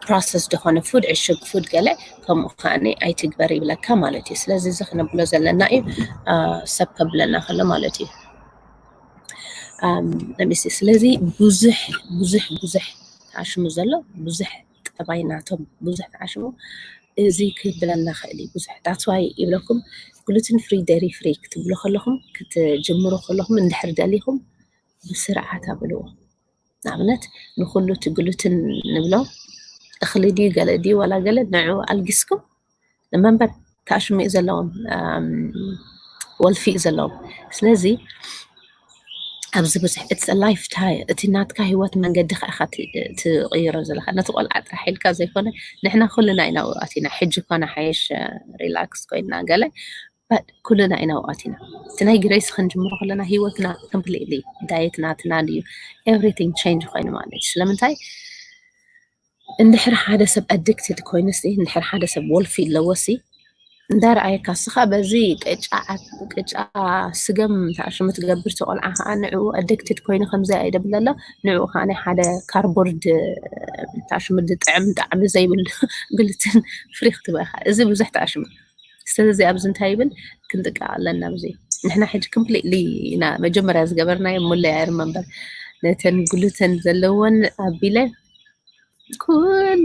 ፕሮሰስ ዝኾነ ፉድ፣ ዕሽግ ፉድ ገለ ከምኡ ከዓኒ ኣይትግበር ይብለካ ማለት እዩ። ስለዚ እዚ ክነብሎ ዘለና እዩ፣ ሰብ ከብለና ከሎ ማለት እዩ። ስለዚ ብዙሕ ብዙሕ ብዙሕ ተዓሽሙ ዘሎ፣ ብዙሕ ጠባይ ናቶም ብዙሕ ተዓሽሙ፣ እዚ ክብለና ክእል እዩ ብዙሕ። That's why ይብለኩም፣ gluten free dairy free ክትብሉ ከለኹም፣ ክትጅምሩ ከለኹም እንድሕር ደሊኹም ብስርዓት ኣብልዎ። ንኣብነት ንኩሉ እቲ ግሉትን ንብሎ እኽሊ ድዩ ገለ ድዩ ዋላ ገለ ንዑ ኣልጊስኩም ንመንበር ተኣሽሙ እዩ ዘለዎም፣ ወልፊ እዩ ዘለዎም። ስለዚ ኣብዚ ብዙሕ it's a life time፣ እቲ ናትካ ህይወት መንገዲ ከዓ ኢኻ ትቕይሮ ዘለካ። ነቲ ቆልዓ ጥራሕ ኢልካ ዘይኮነ ንሕና ኩልና ኢና ውራት ኢና። ሕጂ ኮነ ሓየሽ ሪላክስ ኮይና ገለ ኩልና ኢና ውራት ኢና። እቲ ናይ ግሬስ ክንጅምሮ ከለና ህይወትና completely ዳየት ናትና ድዩ everything change ኮይኑ ማለት እዩ። ስለምንታይ እንድሕር ሓደ ሰብ addicted ኮይኑሲ፣ እንድሕር ሓደ ሰብ ወልፊ ኣለዎሲ እንዳረኣየካ እስኻ በዚ ቅጫ ቅጫ ስገም ተኣሽሙ ትገብር፣ እቲ ቆልዓ ከዓ ንዕኡ addicted ኮይኑ ከምዚ ኣይደብለሎ ንዕኡ ከዓ ናይ ሓደ ካርቦርድ ተኣሽሙ ጥዕም ጣዕሚ ዘይብሉ ግሉትን ፍሪ ክትበኻ። እዚ ብዙሕ ተኣሽሙ። ስለዚ ኣብዚ እንታይ ይብል ክንጥቀቕ ኣለና? ኣብዚ ንሕና ሕጂ completely ኢና መጀመርያ ዝገበርናዮ ሙለያ remember ነተን ግሉተን ዘለወን ኣቢለ ኩለን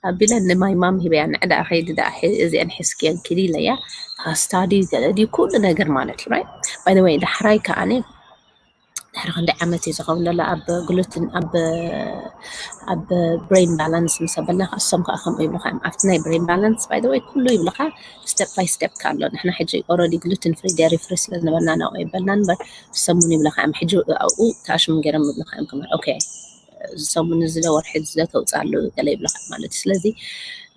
ኣቢለ ንማይ ማም ሂበያ። ንዕ ደኣ ከይዲ ደኣ እዚአን ሒዝክየን ኪዲ ኢለያ። ፓስታ ድዩ ገለ ድዩ ኩሉ ነገር ማለት እዩ። Right? By the way ዳሕራይ ከዓኒ ድሕሪ ክንደይ ዓመት እዩ ዝኸውን ዘሎ ኣብ ግሉትን ኣብ ኣብ brain balance ምስ ኣበልና እሶም ከዓ ከምኡ ይብሉካ እዮም። ኣብቲ ናይ brain balance by the way ኩሉ ይብሉካ step by step ኣሎ። ንሕና ሕጂ already gluten free dairy free ስለ ዝነበርና ናብኡ ይበልና እምበር እሶም እውን ይብሉካ እዮም። ሕጂ ኣብኡ ተኣሽሙ ገይሮም ይብሉካ እዮም ከማን okay እዚ ሰሙን እዚ ዶ ወርሒ እዚ ዶ ተውፅኣሉ ገለ ይብሉካ ማለት እዩ። ስለዚ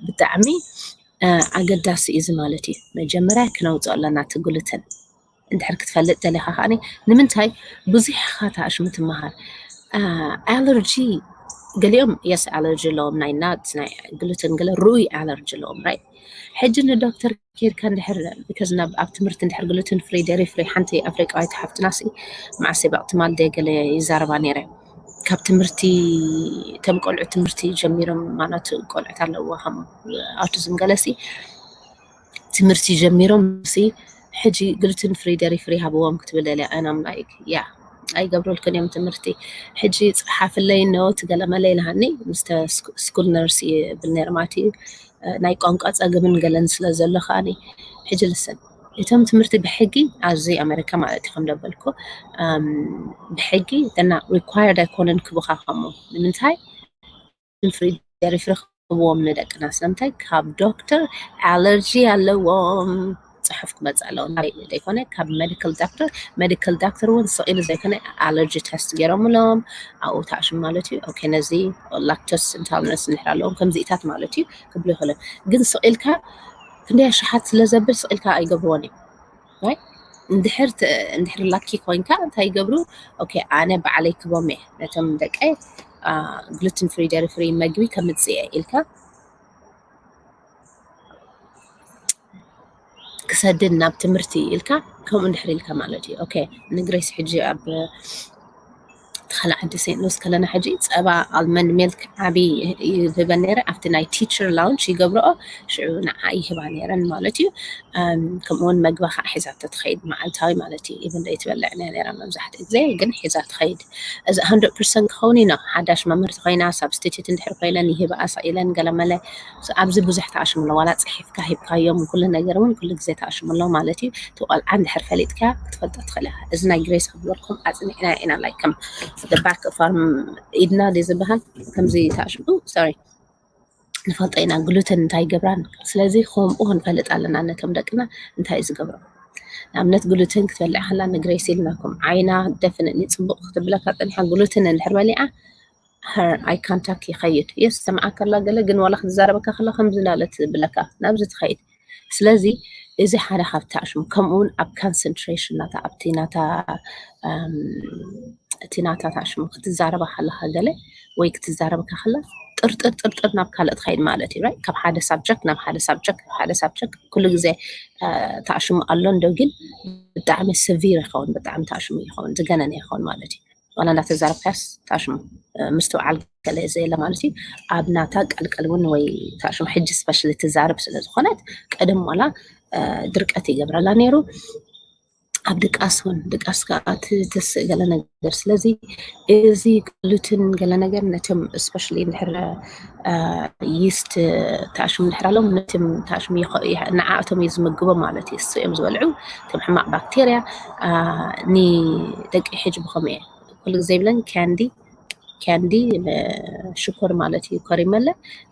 ብጣዕሚ ኣገዳሲ እዩ እዚ ማለት እዩ። መጀመርያ ክነውፅኦ ኣለና እቲ ግሉትን እንድሕር ክትፈልጥ ደሊኻ ከዓኒ ንምንታይ ብዙሕ ኢኻ ተኣሽሙ ትመሃር። ኣለርጂ ገሊኦም yes ኣለርጂ ኣለዎም ናይ ናት ናይ ግሉትን ገለ ርኡይ ኣለርጂ ኣለዎም right። ሕጂ ንዶክተር ኬድካ እንድሕር because ናብ ኣብ ትምህርቲ እንድሕር gluten free dairy free ሓንቲ ኣፍሪቃዊት ሓፍትና ሲ መዓስ በቕ ትማል ደ ገለ ይዛረባ ነይረ ካብ ትምህርቲ ከም ቆልዑ ትምህርቲ ጀሚሮም ማለት ቆልዑት ኣለዋ ከም autism ገለ ሲ ትምህርቲ ጀሚሮም ሲ ሕጂ gluten free dairy free ሃብዎም ክትብል ደልያ and I'm like yeah ኣይገብሩልክን እዮም ትምህርቲ ሕጂ ፅሓፍለይ ኖት ገለ መለ ኢልሃኒ ምስ school nurse ይብል ነይረ ማለት እዩ ናይ ቋንቋ ፀገምን ገለን ስለ ዘሎ ከዓኒ ሕጂ listen እቶም ትምህርቲ ብሕጊ ኣብዚ ኣሜሪካ ማለት እዩ ከም ደበልኩ ብሕጊ እና required ኣይኮነን ክቡካ ከምኡ ንምንታይ free dairy free ክብዎም ንደቅና ስለምንታይ ካብ ዶክተር ኣለርጂ ኣለዎም ፅሑፍ ክመፅእ ኣለዎ ናበይ ዘይኮነ ካብ medical doctor medical doctor እውን ስቕ ኢሉ ዘይኮነ allergy test ገይሮምሎም ኣብኡ ተኣሽሙ ማለት እዩ okay ነዚ lactose intolerance እንድሕር ኣለዎም ከምዚኢታት ማለት እዩ ክብሉ ይኽእሉ ግን ስቕ ኢልካ ክንደይ ኣሽሓት ስለ ዘብል ስቕ ኢልካ ኣይገብርዎን እዮም እንድሕር እንድሕር ላኪ ኮይንካ እንታይ ይገብሩ okay ኣነ ባዕለይ ክቦም እየ ነቶም ደቀይ gluten free dairy free መግቢ ከምፅእ እየ ኢልካ ክሰድን ናብ ትምህርቲ ኢልካ ከምኡ እንድሕር ኢልካ ማለት እዩ okay ንግሬስ ሕጂ ኣብ ተኻለ ዓዲ ሴንት ሉስ ከለና ሕጂ ፀባ almond milk ዓብይ ይህበን ነይረ ኣብቲ ናይ teacher lounge ይገብረኦ ሽዑ ንዓ ይህባ ነይረን ማለት እዩ ከምኡውን መግቢ ከዓ ሒዛቶ ትኸይድ መዓልታዊ ማለት እዩ even ዶ ይትበልዕ ነይራ መብዛሕትኡ ግዜ ግን ሒዛ ትኸይድ እዚ hundred percent ክኸውን ኢና ሓዳሽ መምህርቲ ኮይና substitute እንድሕር ኮይነን ይህብኣ ኢለን ገለመለ ኣብዚ ብዙሕ ተኣሽምሎ ዋላ ፅሒፍካ ሂብካዮም ኩሉ ነገር እውን ኩሉ ግዜ ተኣሽምሎ ማለት እዩ እቲ ቆልዓ እንድሕር ፈሊጥካ ክትፈልጦ ትኽእል ኢኻ እዚ ናይ ግሬስ ክብለኩም ኣፅኒዕና ኢና like ከም back of our ኢድና ድዩ ዝበሃል ከምዚ ተኣሽሙ sorry ንፈልጦ ኢና ግሉትን እንታይ ይገብራን ስለዚ ከምኡ ክንፈልጥ ኣለና ነቶም ደቅና እንታይ እዩ ዝገብሮም ንኣብነት ግሉትን ክትበልዕ ከላ ንግሬስ ኢልናኩም ዓይና definitely ፅቡቅ ክትብለካ ፀኒሓ ግሉትን እንድሕር በሊዓ her eye contact ይኸይድ yes ሰምዓ ከላ ገለ ግን ዋላ ክትዛረበካ ከላ ከምዚ እንዳለት ትብለካ ናብዚ ትኸይድ ስለዚ እዚ ሓደ ካብቲ ኣሽሙ ከምኡ እውን ኣብ concentration ናታ ኣብቲ ናታ እቲ ናታ ታሽሙ ክትዛረባ ከለካ ገለ ወይ ክትዛረበካ ከላ ጥርጥር ጥርጥር ናብ ካልእ ትኸይድ ማለት እዩ right ካብ ሓደ subject ናብ ሓደ subject ካብ ሓደ subject ኩሉ ግዜ ተኣሽሙ ኣሎ እንዶ ግን ብጣዕሚ severe ይኸውን፣ ብጣዕሚ ታሽሙ ይኸውን፣ ዝገነነ ይኸውን ማለት እዩ። ዋላ እንዳተዛረብካስ ታሽሙ ምስትውዓል ገለ ዘየለ ማለት እዩ። ኣብ ናታ ቀልቀል እውን ወይ ታሽሙ ሕጂ specially ትዛረብ ስለ ዝኾነት ቀደም ዋላ ድርቀት ይገብረላ ነይሩ። ኣብ ድቃስ እውን ድቃስ ከዓ ትስእ ገለ ነገር። ስለዚ እዚ gluten ገለ ነገር ነቶም especially እንድሕር yeast ታሽሙ እንድሕር ኣለዎም ነቶም ታሽሙ ንዓኣቶም እዩ ዝምግቦም ማለት እዩ። እሱ እዮም ዝበልዑ እቶም ሕማቕ ባክቴርያ። ንደቂ ሕጂ ብኸምኡ እየ ኩሉ ግዜ ይብለን candy candy ሽኮር ማለት እዩ። ኮሪመለ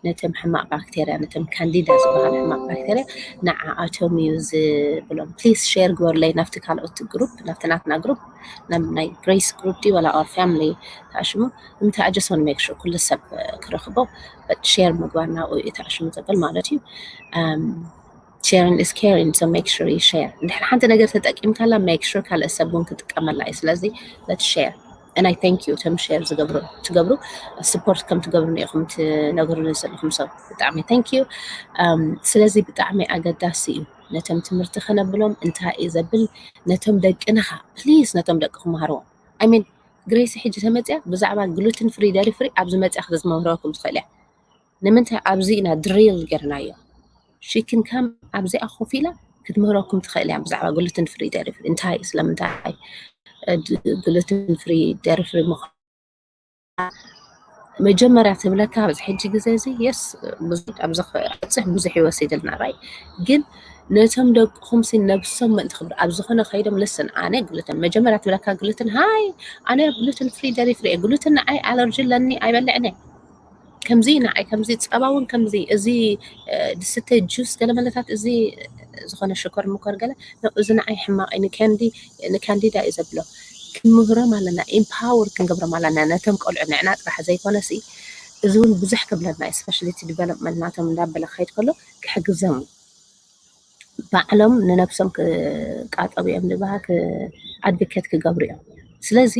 ነቶም ሕማቕ ባክቴርያ ነቶም ካንዲዳ ዝበሃል ሕማቕ ባክቴርያ ንዓኣቶም እዩ ዝብሎም። Please share ግበሩለይ ናብቲ ካልኦት group ናብቲ ናትና group ናብ ናይ Grace group ድዩ ዋላ our family ታሽሙ እንታይ I just want make sure ኩሉ ሰብ ክረኽቦ but share ምግባር ናብኡ እዩ ታሽሙ ዘብል ማለት እዩ። Sharing is caring so make sure you share። እንድሕር ሓንቲ ነገር ተጠቂምካላ make sure ካልእ ሰብ እውን ክጥቀመላ እዩ። ስለዚ let's share and I thank you እቶም share ዝገብሩ ትገብሩ support ከም ትገብሩኒ ኢኹም ትነግሩኒ ዘለኹም ሰብ ብጣዕሚ thank you። ስለዚ ብጣዕሚ ኣገዳሲ እዩ ነቶም ትምህርቲ ከነብሎም እንታይ እዩ ዘብል ነቶም ደቅንኻ please ነቶም ደቂ ክመሃርዎም I mean Grace ሕጂ ተመፅያ ብዛዕባ gluten free dairy free ኣብዚ መፅያ ክትመምህረኩም ትኽእል እያ። ንምንታይ ኣብዚ ኢና drill ገርናዮ she can come ኣብዚኣ ኮፍ ኢላ ክትምህረኩም ትኽእል እያ ብዛዕባ gluten free dairy free እንታይ ስለምንታይ gluten free dairy free ምዃኑ መጀመርያ ትብለካ ኣብዚ ሕጂ ግዜ እዚ yes ብዙሕ ኣብዚ ብዙሕ ይወስድልና right ግን ነቶም ደቅኹም ሲ ነብሶም ምእንቲ ክብሉ ኣብ ዝኾነ ከይዶም listen ኣነ gluten መጀመርያ ትብለካ gluten ሃይ ኣነ gluten free dairy free gluten ንዓይ allergy ኣለኒ ኣይበልዕን እየ ከምዚ ንዓይ ከምዚ ጸባ እውን ከምዚ እዚ ዝስተ juice ገለ መለታት እዚ ዝኾነ ሽኮር ምኮር ገለ እዚ ንዓይ ሕማቕ እዩ ንካንዲ ንካንዲዳ እዩ ዘብሎ ክንምህሮም ኣለና empower ክንገብሮም ኣለና ነቶም ቆልዑ ንዕና ጥራሕ ዘይኮነሲ እዚ እውን ብዙሕ ክብለና እዩ specially development ናቶም እንዳበለ ክኸይድ ከሎ ክሕግዘም እዩ ባዕሎም ንነብሶም ክቃጠቡ እዮም ዝበሃል advocate ክገብሩ እዮም ስለዚ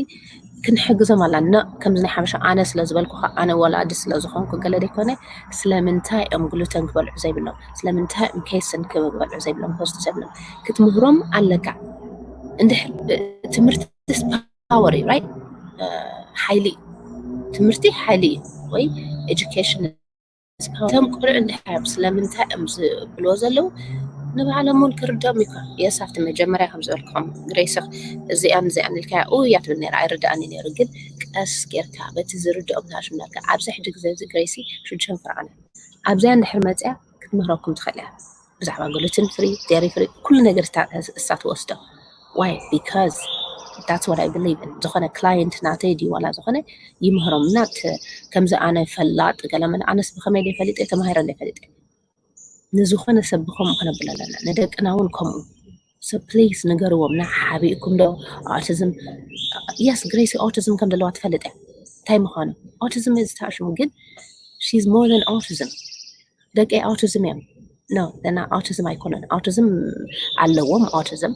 ክንሕግዞም ኣላ ነ ከምዚ ናይ ሓበሻ ኣነ ስለ ዝበልኩ ኣነ ወላዲ ስለ ዝኾንኩ ገለ ደይኮነ ስለምንታይ እዮም gluten ክበልዑ ዘይብሎም ስለምንታይ እዮም casein ክበልዑ ዘይብሎም host ዘይብሎም ክትምህሮም ኣለካ እንድሕር ትምህርቲ power እዩ right ሓይሊ ትምህርቲ ሓይሊ እዩ ወይ education እቶም ቆልዑ እንድሕር ስለምንታይ እዮም ዝብልዎ ዘለዉ ንባዕሎም እውን ክርድኦም ይኮን የስ ኣብቲ መጀመርያ ከም ዝበልኩም ግሬስ እዚኣን እዚኣን ኢልካያ ኡ እያ ትብል ነራ ኣይርድኣኒ ነይሩ ግን ቀስ ጌርካ በቲ ዝርድኦም ታሽምናልካ ኣብዚ ሕጂ ግዜ እዚ ግሬሲ ሽዱሽተ ፍርዓነ ኣብዚኣ እንድሕር መፅያ ክትምህረኩም ትኽእል እያ ብዛዕባ gluten free dairy free ኩሉ ነገር እሳ ትወስዶ why because that's what I believe in ዝኾነ client ናተይ ድዩ ዋላ ዝኾነ ይምህሮም እና ከምዚ ኣነ ፈላጥ ገለመለ ኣነስ ብኸመይ ደይ ፈሊጠ ተማሂረ ደይ ፈሊጠ ንዝኾነ ሰብ ብኸምኡ ክነብል ኣለና ንደቅና እውን ከምኡ so please ንገርዎም ንሓቢእኩም ዶ autism yes ግሬሲ autism ከም ዘለዋ ትፈልጥ እያ እንታይ ምዃኑ autism ዝተኣሽሙ ግን she's more than autism ደቂ autism እዮም no ና autism ኣይኮነን autism ኣለዎም autism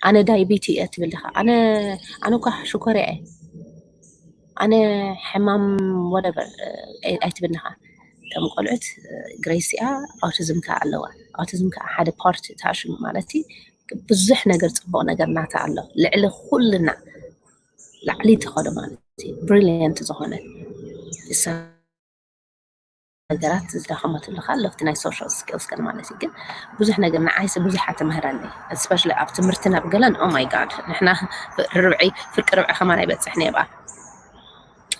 ኣነ diabetes እየ ትብል ዲኻ ኣነ ኣነ እኳ ሽኮርያ እየ ኣነ ሕማም whatever ኣይትብል ዲኻ እቶም ቆልዑት ግሬስ እያ autism ከዓ ኣለዋ autism ከዓ ሓደ part ታሽሙ ማለት ብዙሕ ነገር ፅቡቕ ነገር ናታ ኣሎ ልዕሊ ኩልና ላዕሊ ትኸዶ ማለት brilliant ዝኾነ ነገራት ዝደኸመትሉ ከ ኣለፍቲ ናይ social skills ገለ ማለት እዩ ግን ብዙሕ ነገር ንዓይሲ ብዙሕ ኣተምህረኒ especially ኣብ ትምህርቲ ናብ ገለን oh my god ንሕና ርብዒ ፍርቂ ርብዒ ከማን ኣይበፅሕን እየ ብኣ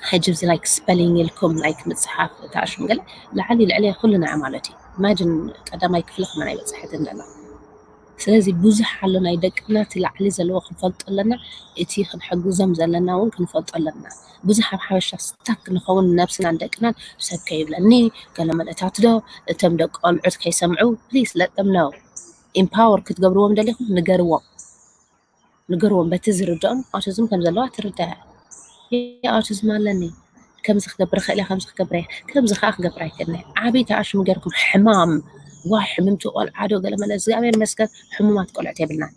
ሕጂ እዚ like spelling ኢልኩም like ምፅሓፍ እታ ሽም ገለ ላዕሊ ልዕሊ ኩሉ ንዓ ማለት እዩ imagine ቀዳማይ ክፍሊ ከማን ኣይበፅሐትን ዘላ ስለዚ ብዙሕ ኣሎ ናይ ደቅና እቲ ላዕሊ ዘለዎ ክንፈልጦ ኣለና እቲ ክንሕግዞም ዘለና እውን ክንፈልጦ ኣለና ብዙሕ ኣብ ሓበሻ stuck ንኸውን ነብስናን ደቅናን ሰብ ከይብለኒ ገለ መልእታት ዶ እቶም ደቂ ቆልዑት ከይሰምዑ please let them know empower ክትገብርዎም ደሊኹም ንገርዎም ንገርዎም በቲ ዝርድኦም autism ከም ዘለዋ ትርዳእ autism ኣለኒ ከምዚ ክገብር ኽእል ከምዚ ክገብር ከምዚ ከዓ ክገብር ኣይክእልኒ ዓብይቲ ኣሽሙ ገርኩም ሕማም ዋ ሕምምቲ ቆልዓ ዶ ገለ መለ እግዚኣብሔር መስገን ሕሙማት ቆልዕት የብልናን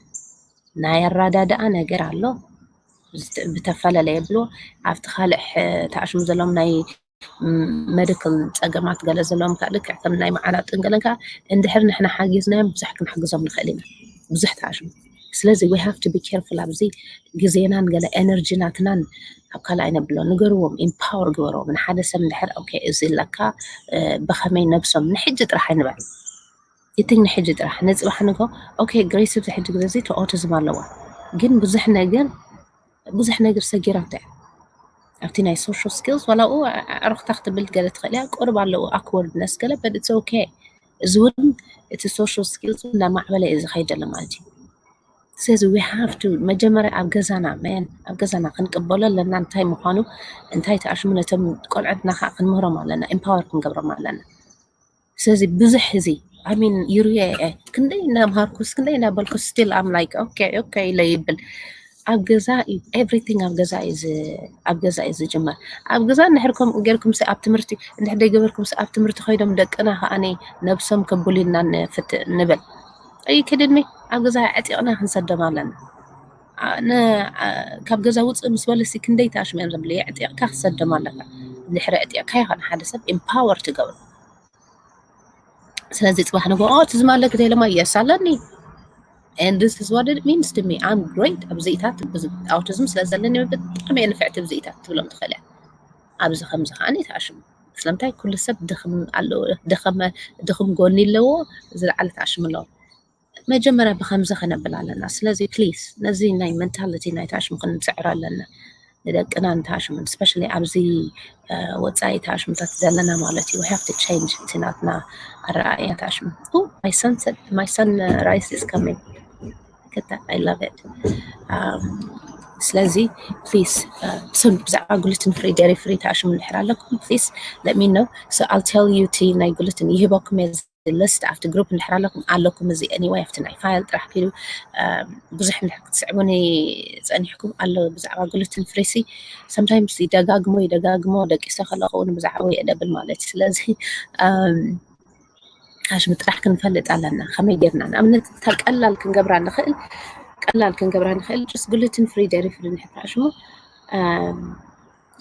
ናይ ኣራዳድኣ ነገር ኣሎ ብተፈላለየ ብሎ ኣብቲ ካልእ ተኣሽሙ ዘሎም ናይ medical ፀገማት ገለ ዘለዎም ከዓ ልክዕ ከም ናይ መዓላጥን ገለን ከዓ እንድሕር ንሕና ሓጊዝናዮም ብዙሕ ክንሕግዞም ንኽእል ኢና ብዙሕ ተኣሽሙ ስለዚ we have to be careful ኣብዚ ግዜናን ገለ energy ናትናን ኣብ ካልእ ኣይነብሎ። ንገርዎም፣ empower ግበርዎም። ንሓደ ሰብ እንድሕር okay እዚ ለካ ብኸመይ ነብሶም ንሕጂ ጥራሕ ኣይንበል። ይትኝ ንሕጂ ጥራሕ ንፅባሕ ንጎ okay Grace ኣብዚ ሕጂ ግዜ እዚ እቲ autism ኣለዋ፣ ግን ብዙሕ ነገር ብዙሕ ነገር ሰጊራቶ እያ። ኣብቲ ናይ social skills ዋላ ኡ ኣዕሩኽታ ክትብል ገለ ትኽእል እያ፣ ቁሩብ ኣለዎ awkwardness ገለ but it's okay። እዚ እውን እቲ social skills እውን እናማዕበለ እዩ ዝኸይድ ዘሎ ማለት እዩ። ስለዚ we have to መጀመርያ ኣብ ገዛና man ኣብ ገዛና ክንቅበሎ ኣለና እንታይ ምዃኑ እንታይ ተኣሽሙ ነቶም ቆልዑትና ከዓ ክንምህሮም ኣለና empower ክንገብሮም ኣለና። ስለዚ ብዙሕ እዚ I mean ይርዮ እየ ክንደይ እናምሃርኩስ ክንደይ እናበልኩስ still I'm like okay okay ኢለ ይብል ኣብ ገዛ everything ኣብ ገዛ እዩ ዝ- ኣብ ገዛ እዩ ዝጅመር። ኣብ ገዛ እንድሕር ከምኡ ጌርኩም ሲ ኣብ ትምህርቲ እንድሕር ደይገበርኩም ሲ ኣብ ትምህርቲ ከይዶም ደቅና ከዓኒ ነብሶም ከብሉልና ንፍት ንብል። Are you kidding me? ኣብ ገዛ ኣዕጢቕና ክንሰዶም ኣለና። ኣ- ን- ኣ- ካብ ገዛ ውፅእ ምስ በለሲ ክንደይ ተኣሽሙ እዮም ዘብሉ የዕጢቕካ ክሰዶም ኣለካ። እንድሕር ኣዕጢቕካ ይኾነ ሓደ ሰብ empower ትገብሮ። ስለዚ ፅባሕ ንጎ እቲ ዝማለክ ተለማ yes ኣለኒ and this is what it means to me I'm great ኣብዚኢታት autism ስለ ዘለኒ ብጣዕሚ እየ ንፍዕቲ ኣብዚኢታት ትብሎም ትኽእል እያ። ኣብዚ ከምዚ ከዓ ተኣሽሙ ስለምንታይ ኩሉ ሰብ ድኽም ኣለዎ ድኽም ጎኒ ኣለዎ። ዝለዓለ ተኣሽሙ ኣለዎ። መጀመርያ ብከምዚ ከነብል ኣለና። ስለዚ please ነዚ ናይ mentality ናይ ተኣሽሙ ክንፅዕር ኣለና። ንደቅና ንተኣሽሙ especially ኣብዚ ወፃኢ ተኣሽሙታት ዘለና ማለት እዩ። We have to change እቲ ናትና ኣረኣእያ ተኣሽሙ። My son said my son rice is coming. I love it. ስለዚ please soon ብዛዕባ gluten free dairy free ተኣሽሙ እንድሕር ኣለኩም please let me know. So I'll tell you እቲ ናይ gluten ይህበኩም እየ list ኣብቲ group እንድሕር ኣለኩም ኣለኩም እዚ anyway ኣብቲ ናይ file ጥራሕ ኪዱ ብዙሕ እንድሕር ክትስዕቡኒ ፀኒሕኩም ኣሎ ብዛዕባ gluten free ሲ sometimes ይደጋግሞ ይደጋግሞ ደቂሰ ከለኹ እውን ብዛዕባ የደብል ማለት እዩ። ስለዚ ኣሽሙ ጥራሕ ክንፈልጥ ኣለና ከመይ ጌርና ንኣብነት እታ ቀላል ክንገብራ ንኽእል ቀላል ክንገብራ ንኽእል just gluten free dairy free እንድሕር ተኣሽሙ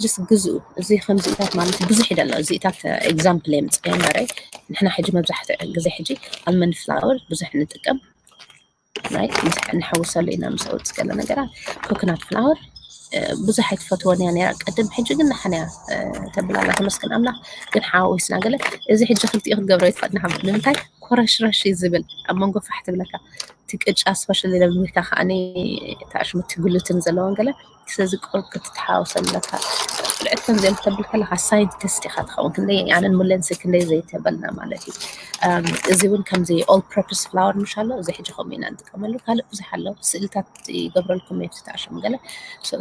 just ግዝኡ እዚ ከምዚታት ማለት ብዙሕ ይደሎ እዚታት example የምፅእ እምበረ ንሕና ሕጂ መብዛሕትኡ ግዜ ሕጂ almond flour ብዙሕ ንጥቀም ናይ ንሕውሰሉ ኢና ምስ ውፅ ገለ ነገራት coconut flour ብዙሕ ኣይትፈትወን እያ ነራ ቀድም ሕጂ ግን ንሓንያ ተብላላ ተመስገን ኣምላኽ ግን ሓዋዊስና ገለ እዚ ሕጂ ክልቲኡ ክትገብሮ ይትኽእል ንሓ ንምንታይ ኮረሽረሽ እዩ ዝብል ኣብ መንጎ ፋሕ ትብለካ እቲ ቅጫ specially ለሚድካ ከዓኒ ተኣሽሙ እቲ gluten ዘለዎን ገለ ስለዚ ቁሩብ ክትተሓዋወሰ ኣለካ። ቆልዑት ከምዚኦም ክተብል ከለካ scientist ኢካ ትኸውን ክንደይ ኣነን ሙለንሲ ክንደይ ዘይተበልና ማለት እዩ። እዚ እውን ከምዚ all purpose flour ምሽ ኣሎ እዚ ሕጂ ከምኡ ኢና ንጥቀመሉ ካልእ ብዙሕ ኣሎ ስእልታት ይገብረልኩም እየ ተኣሽሙ ገለ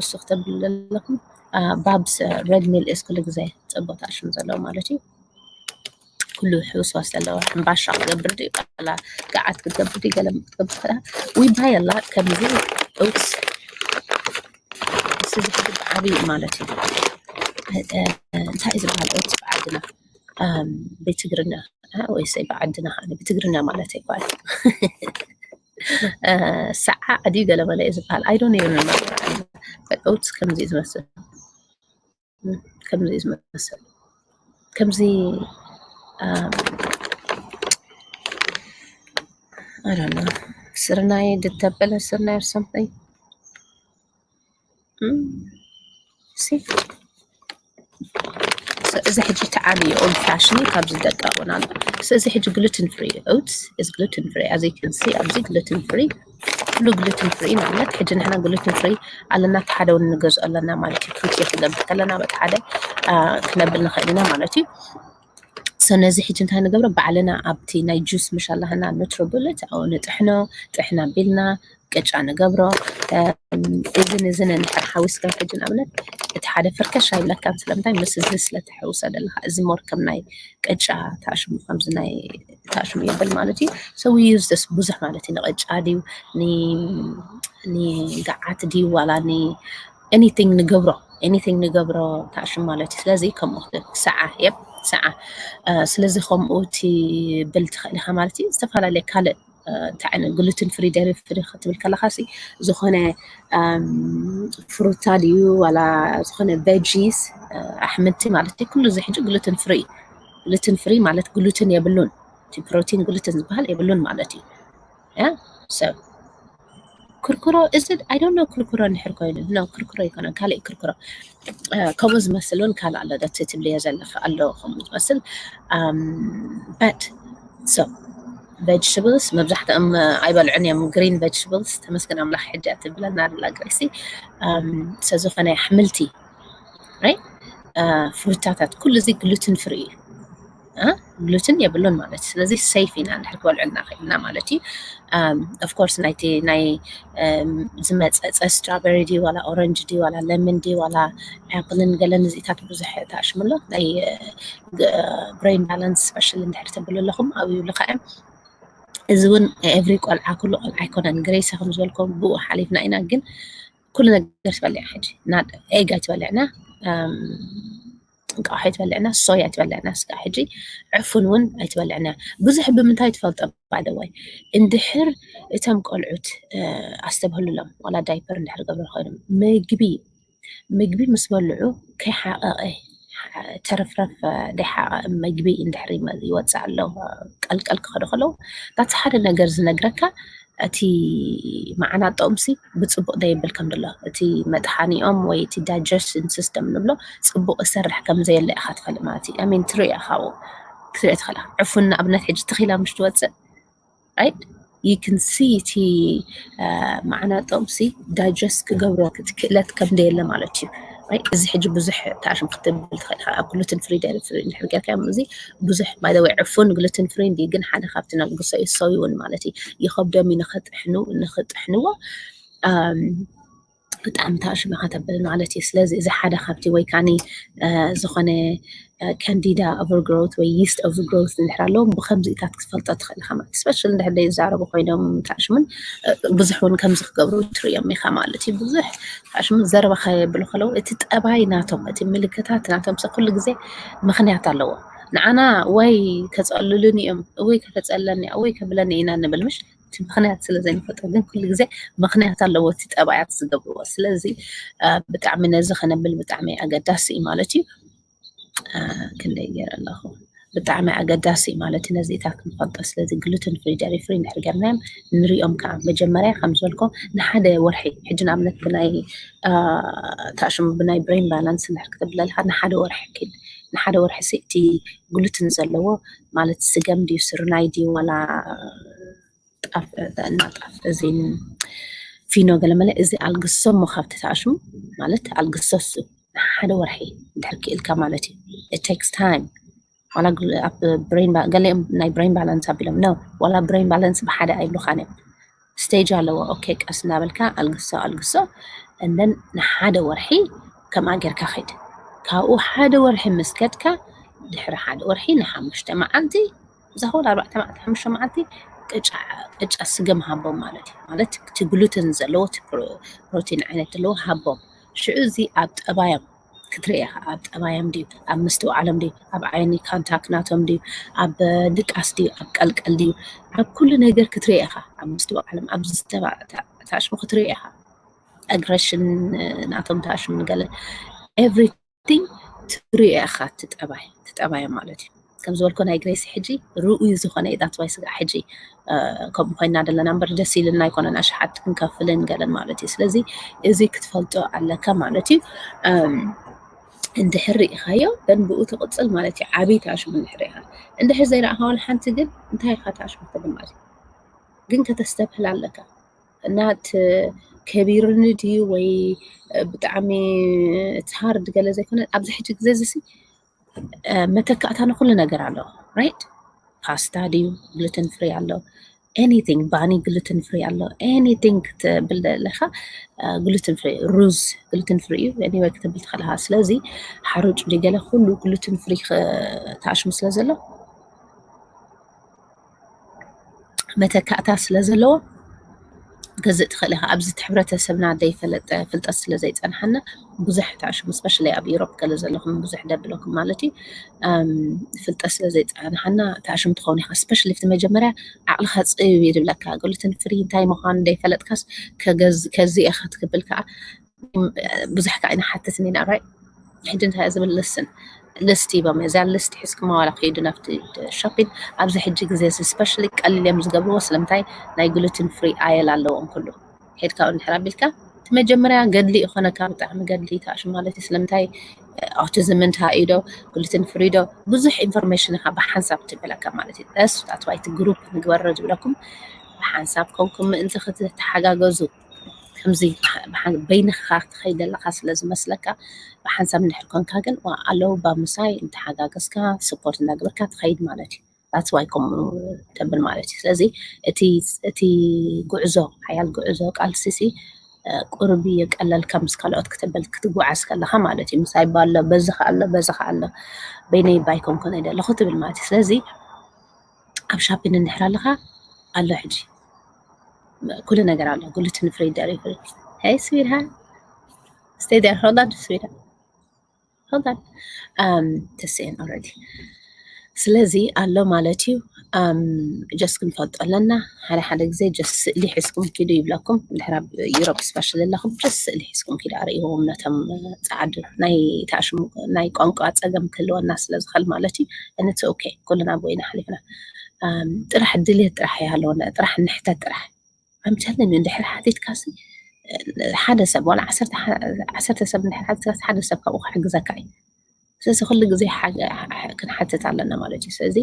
እሱ ክተብሉ ዘለኩም Bab's red meal is ኩሉ ግዜ ፅቡቅ ተኣሽሙ ዘለዎ ማለት እዩ። ኩሉ ሕውስዋስ ዘለዎ ሕምባሻ ክገብር ድዩ ላ ገዓት ክትገብር ድዩ ገለ ክትገብር ከላ we buy a lot ከምዚ oats እዚ ሕጂ ብዓብይ ማለት እዩ። እንታይ እዩ ዝበሃል oats ብዓድና ብትግርኛ ወይ ሰይ ብዓድና ብትግርኛ ማለት ይባል ሰዓ ድዩ ገለ መለ እዩ ዝበሃል I don't even remember oats ከምዚ እዩ ዝመስል ከምዚ እዩ ዝመስል ከምዚ I don't know ስርናይ ድተበለ ስርናይ or something see እዚ ሕጂ ተዓብዩ old fashion ካብዚ ደቃቁን ኣሎ እዚ ሕጂ gluten free oats is gluten free as you can see ኣብዚ gluten free ኩሉ gluten free ንኣብነት ሕጂ ንሕና gluten free ኣለና እቲ ሓደ እውን ንገዝኦ ኣለና ማለት እዩ። ኪት ክገብር ከለና በቲ ሓደ ክነብል ንኽእል ኢና ማለት እዩ። So ነዚ ሕጂ እንታይ ንገብሮ ባዕልና ኣብቲ ናይ juice ምሽ ኣላህና ንትርብልት ኣብኡ ንጥሕኖ ጥሕና ቢልና ቅጫ ንገብሮ እዝን እዝን እንድሕር ሓዊስካ ሕጂ ንኣብነት እቲ ሓደ ፍርከሽ ኣይብለካን ስለምንታይ ምስ እዚ ስለተሐውሰ ዘለካ እዚ more ከም ናይ ቅጫ ተኣሽሙ ከምዚ ናይ ተኣሽሙ ይብል ማለት እዩ። So we use this ብዙሕ ማለት እዩ ንቅጫ ድዩ ንገዓት ድዩ ዋላ anything ንገብሮ anything ንገብሮ ተኣሽሙ ማለት እዩ። ስለዚ ከምኡ ሰዓ የብ ሰዓ ስለዚ ከምኡ ትብል ትኽእል ኢኻ ማለት እዩ። ዝተፈላለየ ካልእ እንታይ ዓይነት gluten free dairy free ክትብል ከለካ ሲ ዝኾነ ፍሩታ ድዩ ዋላ ዝኾነ veggies ኣሕምልቲ ማለት እዩ። ኩሉ እዚ ሕጂ gluten free gluten free ማለት gluten የብሉን። እቲ protein gluten ዝበሃል የብሉን ማለት እዩ። ሰብ ክርክሮ is it? I don't know። ክርክሮ እንድሕር ኮይኑ፣ no፣ ክርክሮ ኣይኮነን፣ ካልእ ክርክሮ። ከምኡ ዝመስል እውን ካልእ ኣሎ፣ ደቲ ትብልዮ ዘለኺ ኣሎ ከምኡ ዝመስል። But so vegetables መብዛሕትኦም ኣይበልዑን እዮም፣ green vegetables። ተመስገን ኣምላኽ ሕጂ ትብለና ኣላ ግሬሲ። So ዝኾነ ኣሕምልቲ፣ ፍሩታታት፣ ኩሉ እዚ gluten free እዩ። Gluten የብሉን ማለት እዩ። ስለዚ safe ኢና እንድሕር ክበልዑልና ክኢልና ማለት እዩ። Of course ናይቲ ናይ ዝመፀፀ strawberry ድዩ ዋላ orange ድዩ ዋላ lemon ድዩ ዋላ apple ን ገለን እዚታት ብዙሕ ተኣሽምሎ ናይ brain balance special እንድሕር ተብሉ ኣለኹም ኣብዩ ልካ እዮም። እዚ እውን every ቆልዓ፣ ኩሉ ቆልዓ ኣይኮነን። ግሬሲ ከም ዝበልኩም ብኡ ሓሊፍና ኢና፣ ግን ኩሉ ነገር ትበልዕ ሕጂ። Egg ኣይትበልዕና፣ እንቃቑሖ ኣይትበልዕና፣ ሶያ ኣይትበልዕና፣ ስጋ ሕጂ ዕፉን እውን ኣይትበልዕና። ብዙሕ ብምንታይ ትፈልጦ ባደዋይ እንድሕር እቶም ቆልዑት ኣስተብህሉሎም፣ ዋላ diaper እንድሕር ገብሩ ኮይኖም ምግቢ ምግቢ ምስ በልዑ ከይሓቐቐ ተረፍረፍ ደይሓቐ ምግቢ እንድሕር ይወፅእ ኣሎ፣ ቀልቀል ክኸዱ ከለዉ ናቲ ሓደ ነገር ዝነግረካ እቲ መዓናጦም ሲ ብፅቡቕ ደየብል ከም ድሎ እቲ መጥሓኒኦም ወይ እቲ digestion system ንብሎ ፅቡቕ ይሰርሕ ከም ዘየለ ኢኻ ትፈልጥ ማለት እዩ። I mean ትሪኦ ኢኻ ኣብኡ ክትሪኦ ትኽእል ኢኻ። ዕፉን ንኣብነት ሕጂ ትኺላ ምሽ ትወፅእ right you can see እቲ መዓናጦም ሲ digest ክገብሮ ክእለት ከም ደየለ ማለት እዩ። እዚ ሕጂ ብዙሕ ተኣሽም ክትብል ትኽእል ኢኻ ኣብ gluten free dairy free እንድሕር ጌርካዮም። እዚ ብዙሕ by the way ዕፉን gluten free እንዲ ግን ሓደ ካብቲ ነልግሶ እዩ። ሶይ እውን ማለት እዩ ይኸብዶም እዩ ንኽጥሕኑ ንኽጥሕንዎ ብጣዕሚ ተኣሽም ኢኻ ተብል ማለት እዩ። ስለዚ እዚ ሓደ ካብቲ ወይ ካኒ ዝኾነ candida overgrowth ወይ yeast overgrowth እንድሕር ኣለዎም ብከምዚታት ክትፈልጦ ትኽእል ኢኻ ማለት especially እንድሕር ዘይዛረቡ ኮይኖም ተኣሽምን ብዙሕ እውን ከምዚ ክገብሩ ትርእዮም ኢኻ ማለት እዩ። ብዙሕ ተኣሽምን ዘረባ ከየብሉ ከለዉ እቲ ጠባይ ናቶም እቲ ምልክታት ናቶም ሰ ኩሉ ግዜ ምኽንያት ኣለዎ። ንዓና ወይ ከፀልሉን እዮም ወይ ከተፀለኒ ወይ ከብለኒ ኢና ንብል ምሽ እቲ ምኽንያት ስለ ዘይንፈልጦ ግን ኩሉ ግዜ ምኽንያት ኣለዎ እቲ ጠባያት ዝገብርዎ። ስለዚ ብጣዕሚ ነዚ ከነብል ብጣዕሚ ኣገዳሲ እዩ ማለት እዩ። ክንደይ ገይረ ኣለኹ ብጣዕሚ ኣገዳሲ እዩ ማለት እዩ። ነዚታት ክንፈልጦ ስለዚ gluten free dairy free እንድሕር ገርናዮም ንሪኦም ከዓ መጀመርያ ከም ዝበልኮ ንሓደ ወርሒ ሕጂ ንኣብነት ብናይ ተኣሽሙ ብናይ brain balance እንድሕር ክትብለልካ ንሓደ ወርሒ ኪድ ንሓደ ወርሒ ሲ እቲ gluten ዘለዎ ማለት ስገም ድዩ ስርናይ ድዩ ዋላ ጣፍ እና ጣፍ እዚ ፊኖ ገለመለ እዚ ኣልግሶ ሞ ካብቲ ተኣሽሙ ማለት ኣልግሶ እሱ ሓደ ወርሒ እንድሕር ክኢልካ ማለት እዩ። It takes time ዋላ ኣብ brain ገሊኦም ናይ brain balance ኣቢሎም ነው ዋላ brain balance ብሓደ ኣይብሉኻን እዮም። Stage ኣለዎ። Okay ቀስ እናበልካ ኣልግሶ ኣልግሶ and then ንሓደ ወርሒ ከምኣ ጌርካ ኸይድ። ካብኡ ሓደ ወርሒ ምስ ከድካ ድሕሪ ሓደ ወርሒ ንሓሙሽተ መዓልቲ እዛ ኹል ኣርባዕተ መዓልቲ ሓሙሽተ መዓልቲ ቅጫ ቅጫ ስገም ሃቦም ማለት እዩ። ማለት እቲ gluten ዘለዎ እቲ protein ዓይነት ዘለዎ ሃቦም። ሽዑ እዚ ኣብ ጠባዮም ክትርኢ ኢኻ። ኣብ ጠባዮም ድዩ ኣብ ምስትውዓሎም ድዩ ኣብ ዓይኒ contact ናቶም ድዩ ኣብ ድቃስ ድዩ ኣብ ቀልቀል ድዩ ኣብ ኩሉ ነገር ክትርኢ ኢኻ። ኣብ ምስትውዓሎም ኣብ ዝተባ ተኣሽሙ ክትርኢ ኢኻ። Aggression ናቶም ተኣሽሙ ንገለ everything ትሪኦ ኢኻ። ትጠባይ ትጠባዮም ማለት እዩ። ከም ዝበልኮ ናይ ግሬሲ ሕጂ ርኡይ ዝኾነ እዩ። That's why ስጋዕ ሕጂ ከምኡ ኮይና ዘለና እምበር ደስ ኢልና ኣይኮነን ኣሽሓት ክንከፍልን ገለን ማለት እዩ። ስለዚ እዚ ክትፈልጦ ኣለካ ማለት እዩ። እንድሕር ርኢኻዮ then ብኡ ትቕፅል ማለት እዩ። ዓብይ ተኣሽሙ እንድሕር ኢኻ እንድሕር ዘይረኣኻ ዋላ ሓንቲ ግን እንታይ ኢኻ ተኣሽሙ ትብል ማለት እዩ። ግን ከተስተብህል ኣለካ። ናት ከቢርኒ ድዩ ወይ ብጣዕሚ it's hard ገለ ዘይኮነ ኣብዚ ሕጂ ግዜ እዚ መተካእታ ንኩሉ ነገር ኣለዎ right ፓስታ ድዩ gluten free ኣሎ anything ባኒ gluten free ኣሎ anything ክትብል ዘለካ gluten free ሩዝ gluten free እዩ anyway ክትብል ትኽእል ኢኻ ስለዚ ሓሩጭ ድዩ ገለ ኩሉ gluten free ተኣሽሙ ስለ ዘሎ መተካእታ ስለ ዘለዎ ገዝእ ትኽእል ኢኻ። ኣብዚ እቲ ሕብረተሰብና ዘይፈለጠ ፍልጠት ስለ ዘይፀንሓና ብዙሕ ተኣሽሙ especially ኣብ Europe ገለ ዘለኹም ብዙሕ ደብለኩም ማለት እዩ ፍልጠት ስለ ዘይፀንሓና ተኣሽሙ ትኸውን ኢኻ። Especially እቲ መጀመርያ ዓቕልኻ ፅብ እዩ ዝብለካ gluten free እንታይ ምዃኑ ዘይፈለጥካስ ከዚ ኢኻ ትክብል ከዓ ብዙሕ ከዓ ይንሓትት ኢና right ሕጂ እንታይ ዝብል list ሂቦም እዚኣ list ሒዝኩማ ዋላ ከይዱ ናብቲ shopping ኣብዚ ሕጂ ግዜ especially ቀሊል እዮም ዝገብርዎ ስለምንታይ ናይ gluten free aisle ኣለዎም ኩሉ ሄድካ እንድሕር ኣቢልካ እቲ መጀመርያ ገድሊ ይኾነካ፣ ብጣዕሚ ገድሊ ተኣሽሙ ማለት እዩ። ስለምንታይ? ኣውቲዝም እንታይ እዩ ዶ፣ ግሉትን ፍሪ ዶ፣ ብዙሕ ኢንፎርሜሽን ኢኻ ብሓንሳብ ትበለካ ማለት እዩ። እሱ ኣትዋይቲ ግሩፕ ንግበሮ ዝብለኩም ብሓንሳብ ኮንኩም ምእንቲ ክትተሓጋገዙ፣ ከምዚ በይንኻ ትኸይድ ዘለኻ ስለ ዝመስለካ ብሓንሳብ እንድሕር ኮንካ ግን ኣለዉ ባምሳይ እንተሓጋገዝካ ስፖርት እንዳገበርካ ትኸይድ ማለት እዩ። That's why ከምኡ ተብል ማለት እዩ። ስለዚ እቲ እቲ ጉዕዞ ሓያል ጉዕዞ ቃልሲሲ ቁርብ የቀለልካ ምስ ካልኦት ክትብል ክትጓዓዝ ከለኻ ማለት እዩ። ምሳይ ባሎ በዚ ከኣሎ በዚ ከኣሎ በይነይ ባይኮንኮነ ዘለኹ ትብል ማለት እዩ። ስለዚ ኣብ ሻፒን እንድሕር ኣለኻ ኣሎ ሕጂ ኩሉ ነገር ኣሎ። ግሉትን ፍሪ፣ ደሪ ፍሪ። Hey sweetheart, stay there, hold on sweetheart, hold on. ተስኤን already ስለዚ ኣሎ ማለት እዩ። ጀስት ክንፈልጦ ኣለና። ሓደ ሓደ ግዜ ጀስት ስእሊ ሒዝኩም ኪዱ ይብለኩም። ድሕር ኣብ ዩሮፕ ስፔሻሊ ኣለኹም ጀስት ስእሊ ሒዝኩም ኪዱ ኣርእይዎም ነቶም ፃዓዱ ናይ ተኣሽሙ ናይ ቋንቋ ፀገም ክህልወና ስለ ዝኽእል ማለት እዩ። And it's okay ኩልና ብወይና ሓሊፍና። ጥራሕ ድልየት ጥራሕ ይሃለወና ጥራሕ ንሕተት ጥራሕ ኣምቻለን እንድሕር ሓቲትካሲ ሓደ ሰብ ዋላ ዓሰርተ ሰብ እንድሕር ሓቲትካሲ ሓደ ሰብ ካብኡ ክሕግዘካ እዩ። ስለዚ ኩሉ ግዜ ክንሓትት ኣለና ማለት እዩ። ስለዚ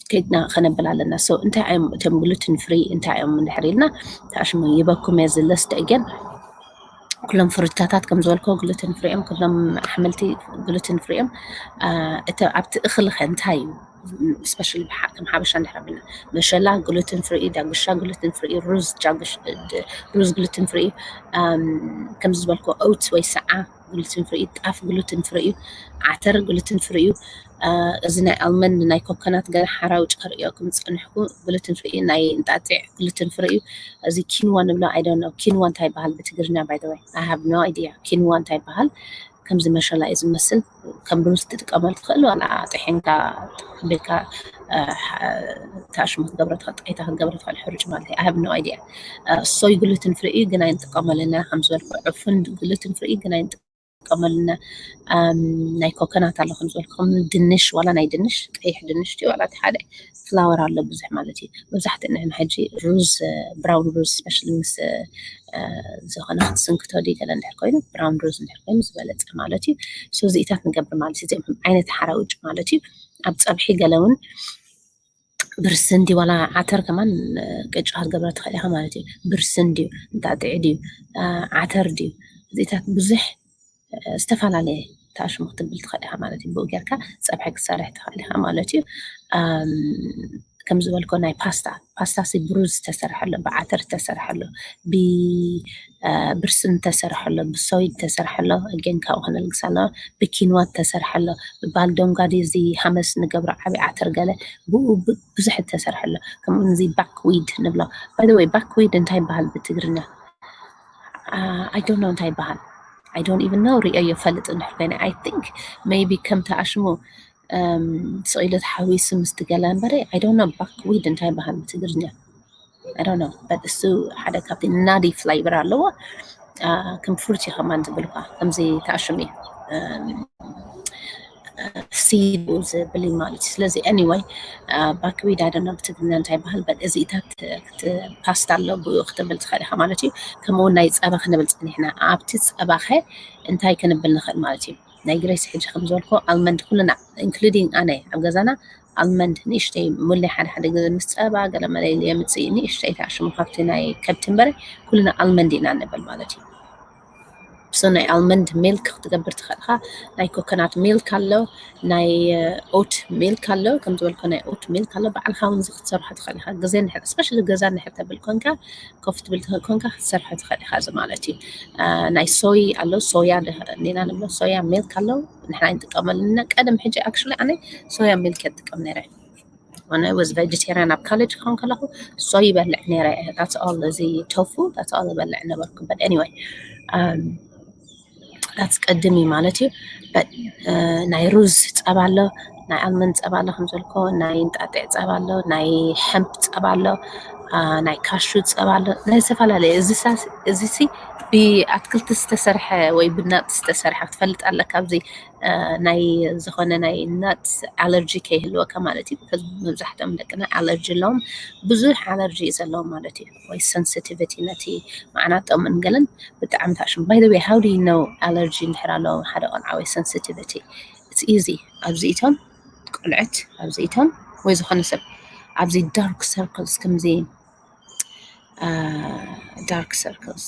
ከይድና ከነብል ኣለና። So እንታይ እዮም እቶም ግሉትን ፍሪ እንታይ እዮም እንድሕር ኢልና ተኣሽሙ ይበኩም እየ ዝለስደ እገን ኩሎም ፍሩታታት ከም ዝበልኮ ግሉትን ፍሪ እዮም። ኩሎም ኣሕምልቲ ግሉትን ፍሪ እዮም። እቲ ኣብቲ እኽሊ ከ እንታይ እዩ? ስፔሻሊ ከም ሓበሻ እንድሕር ኣቢልና መሸላ ግሉትን ፍሪ እዩ፣ ዳጉሻ ግሉትን ፍሪ እዩ፣ ሩዝ ሩዝ ግሉትን ፍሪ እዩ። ከምዚ ዝበልኮ ኦትስ ወይ ሰዓ ግሉትን ፍሪ እዩ፣ ጣፍ ግሉትን ፍሪ እዩ፣ ዓተር ግሉትን ፍሪ እዩ። እዚ ናይ ኣልመንድ ናይ ኮኮናት ገለ ሓራዊ ጨርዮ ክምፀንሕኩ ግሉትን ፍሪ እዩ፣ ናይ እንጣጢዕ ግሉትን ፍሪ እዩ። እዚ ኪንዋ ንብሎ I don't know ኪንዋ እንታይ ይበሃል ብትግርኛ? By the way I have no idea ኪንዋ እንታይ ይበሃል። ከምዚ መሸላ እዩ ዝመስል። ከም ሩዝ ትጥቀመሉ ትኽእል ዋላ ጥሒንካ ቢልካ ተኣሽሙ ክትገብሮ ትኽእል ጥሒታ ክትገብሮ ትኽእል ሕሩጭ ማለት እዩ። I have no idea። ሶይ ግሉትን ፍሪ እዩ ግን ኣይንጥቀመሉና ከም ዝበልኩ ዕፉን ግሉትን ፍሪ እዩ ግን ኣይንጥቀመሉና። ናይ ኮኮናት ኣሎ ከም ዝበልኩ ከም ድንሽ ዋላ ናይ ድንሽ ቀይሕ ድንሽ ድዩ ዋላ እቲ ሓደ ፍላወር ኣሎ ብዙሕ ማለት እዩ። መብዛሕትኡ ንሕና ሕጂ ሩዝ ብራውን ሩዝ ስፔሻሊ ምስ ዝኾነ ክትስንክቶ ድዩ ገለ እንድሕር ኮይኑ ብራውን ሩዝ እንድሕር ኮይኑ ዝበለፀ ማለት እዩ። ሶ እዚኢታት ንገብር ማለት እዩ። እዚኦም ዓይነት ሓራውጭ ማለት እዩ። ኣብ ፀብሒ ገለ እውን ብርስን ድዩ ዋላ ዓተር ከማን ቅጫ ክትገብረ ትኽእል ኢኻ ማለት እዩ። ብርስን ድዩ እንጣጢዕ ድዩ ዓተር ድዩ እዚኢታት ብዙሕ ዝተፈላለየ ተኣሽሙ ክትብል ትኽእል ኢኻ ማለት እዩ። ብኡ ጌርካ ፀብሒ ክትሰርሕ ትኽእል ኢኻ ማለት እዩ። ከም ዝበልኮ ናይ ፓስታ ፓስታ ሲ ብሩዝ ዝተሰርሐ ኣሎ፣ ብዓተር ዝተሰርሐ ኣሎ፣ ብብርስን ዝተሰርሐ ኣሎ፣ ብሶይ ዝተሰርሐ ኣሎ፣ ኣገን ካብኡ ክነልግስ ኣለና፣ ብኪንዋ ዝተሰርሐ ኣሎ፣ ብባልዶንጋዲ እዚ ሃመስ ንገብሮ ዓብዪ ዓተር ገለ ብኡ ብዙሕ ዝተሰርሐ ኣሎ። ከምኡ እዚ ባክዊድ ንብሎ። By the way ባክዊድ እንታይ ይበሃል ብትግርኛ? I don't know እንታይ ይበሃል። I don't even know ሪኦ የፈልጥ እንድሕር ኮይነ I think maybe ከም ተኣሽሙ ስቕ ኢሉ ተሓዊሱ ምስ ትገለ እምበረ I don't know ባክዊድ እንታይ ይበሃል ብትግርኛ? I don't know but እሱ ሓደ ካብቲ ናዲ ፍላይበር ኣለዎ። ከም ፍሩት እዩ ከማን ዝብል እኳ ከምዚ ተኣሽሙ እዩ ሲድ ዝብል እዩ ማለት እዩ። ስለዚ anyway ባክዊድ I don't know ብትግርኛ እንታይ ይበሃል but እዚኢታት ፓስታ ኣሎ ብኡ ክትብል ትኽእል ኢኻ ማለት እዩ። ከምኡ እውን ናይ ፀባ ክንብል ፀኒሕና ኣብቲ ፀባኸ እንታይ ክንብል ንኽእል ማለት እዩ? ናይ ግሬስ ሕጂ ከም ዝበልኮ ኣልመንድ ኩልና including ኣነ ኣብ ገዛና ኣልመንድ ንእሽተይ ሙሌ ሓደ ሓደ ግዜ ምስ ፀባ ገለ መለ ኢሉ የምፅእ እዩ። ንእሽተይ ተኣሽሙ ካብቲ ናይ ከብቲ እምበረ ኩልና ኣልመንድ ኢና ንብል ማለት እዩ። So ናይ ኣልመንድ ሚልክ ክትገብር ትኽእል ኢኻ። ናይ ኮኮናት ሚልክ ኣሎ፣ ናይ ኦት ሚልክ ኣሎ። ከም ዝበልኮ ናይ ኦት ሚልክ ኣሎ። ባዕልኻ እውን እዚ ክትሰርሖ ትኽእል ኢኻ። ግዜ እንድሕር ስፔሻሊ ገዛ እንድሕር ተብል ኮንካ ኮፍ ትብል ትኽእል ኮንካ ክትሰርሖ ትኽእል ኢኻ እዚ ማለት እዩ። ናይ ሶይ ኣሎ፣ ሶያ ዲና ንብሎ ሶያ ሚልክ ኣሎ። ንሕና ኣይንጥቀመሉ ኢና። ቀደም ሕጂ actually ኣነ ሶያ ሚልክ እየ ዝጥቀም ነይረ። When I was vegetarian ኣብ ካሌጅ ክኸውን ከለኹ ሶይ ይበልዕ ነይረ። That's all እዚ ቶፉ that's all ይበልዕ ነበርኩ። But anyway ኣስቀድሚ ማለት እዩ። ናይ ሩዝ ፀባ ኣሎ፣ ናይ ኣልመንድ ጸባ ኣሎ፣ ከም ዘልኮ ናይ እንጣጢዕ ጸባ ኣሎ፣ ናይ ሕምፕ ጸባ ኣሎ፣ ናይ ካሹ ጸባ ኣሎ፣ ናይ ዝተፈላለየ። እዚ ሲ ብኣትክልቲ ዝተሰርሐ ወይ ብናት ዝተሰርሐ ክትፈልጥ ኣለካ። ኣብዚ ናይ ዝኾነ ናይ ናት ኣለርጂ ከይህልወካ ማለት እዩ። መብዛሕትኦም ደቅና ኣለርጂ ኣለዎም። ብዙሕ ኣለርጂ እዩ ዘለዎም ማለት እዩ፣ ወይ ሰንሲቲቪቲ ነቲ መዓናጦምን ገለን ብጣዕሚ ታሽሙ። By the way, how do you know allergy እንድሕር ኣለዎም ሓደ ቆልዓ ወይ ሰንሲቲቪቲ? It's easy። ኣብዚ እቶም ቆልዕት፣ ኣብዚ እቶም ወይ ዝኾነ ሰብ ኣብዚ ዳርክ ሰርክልስ፣ ከምዚ ዳርክ ሰርክልስ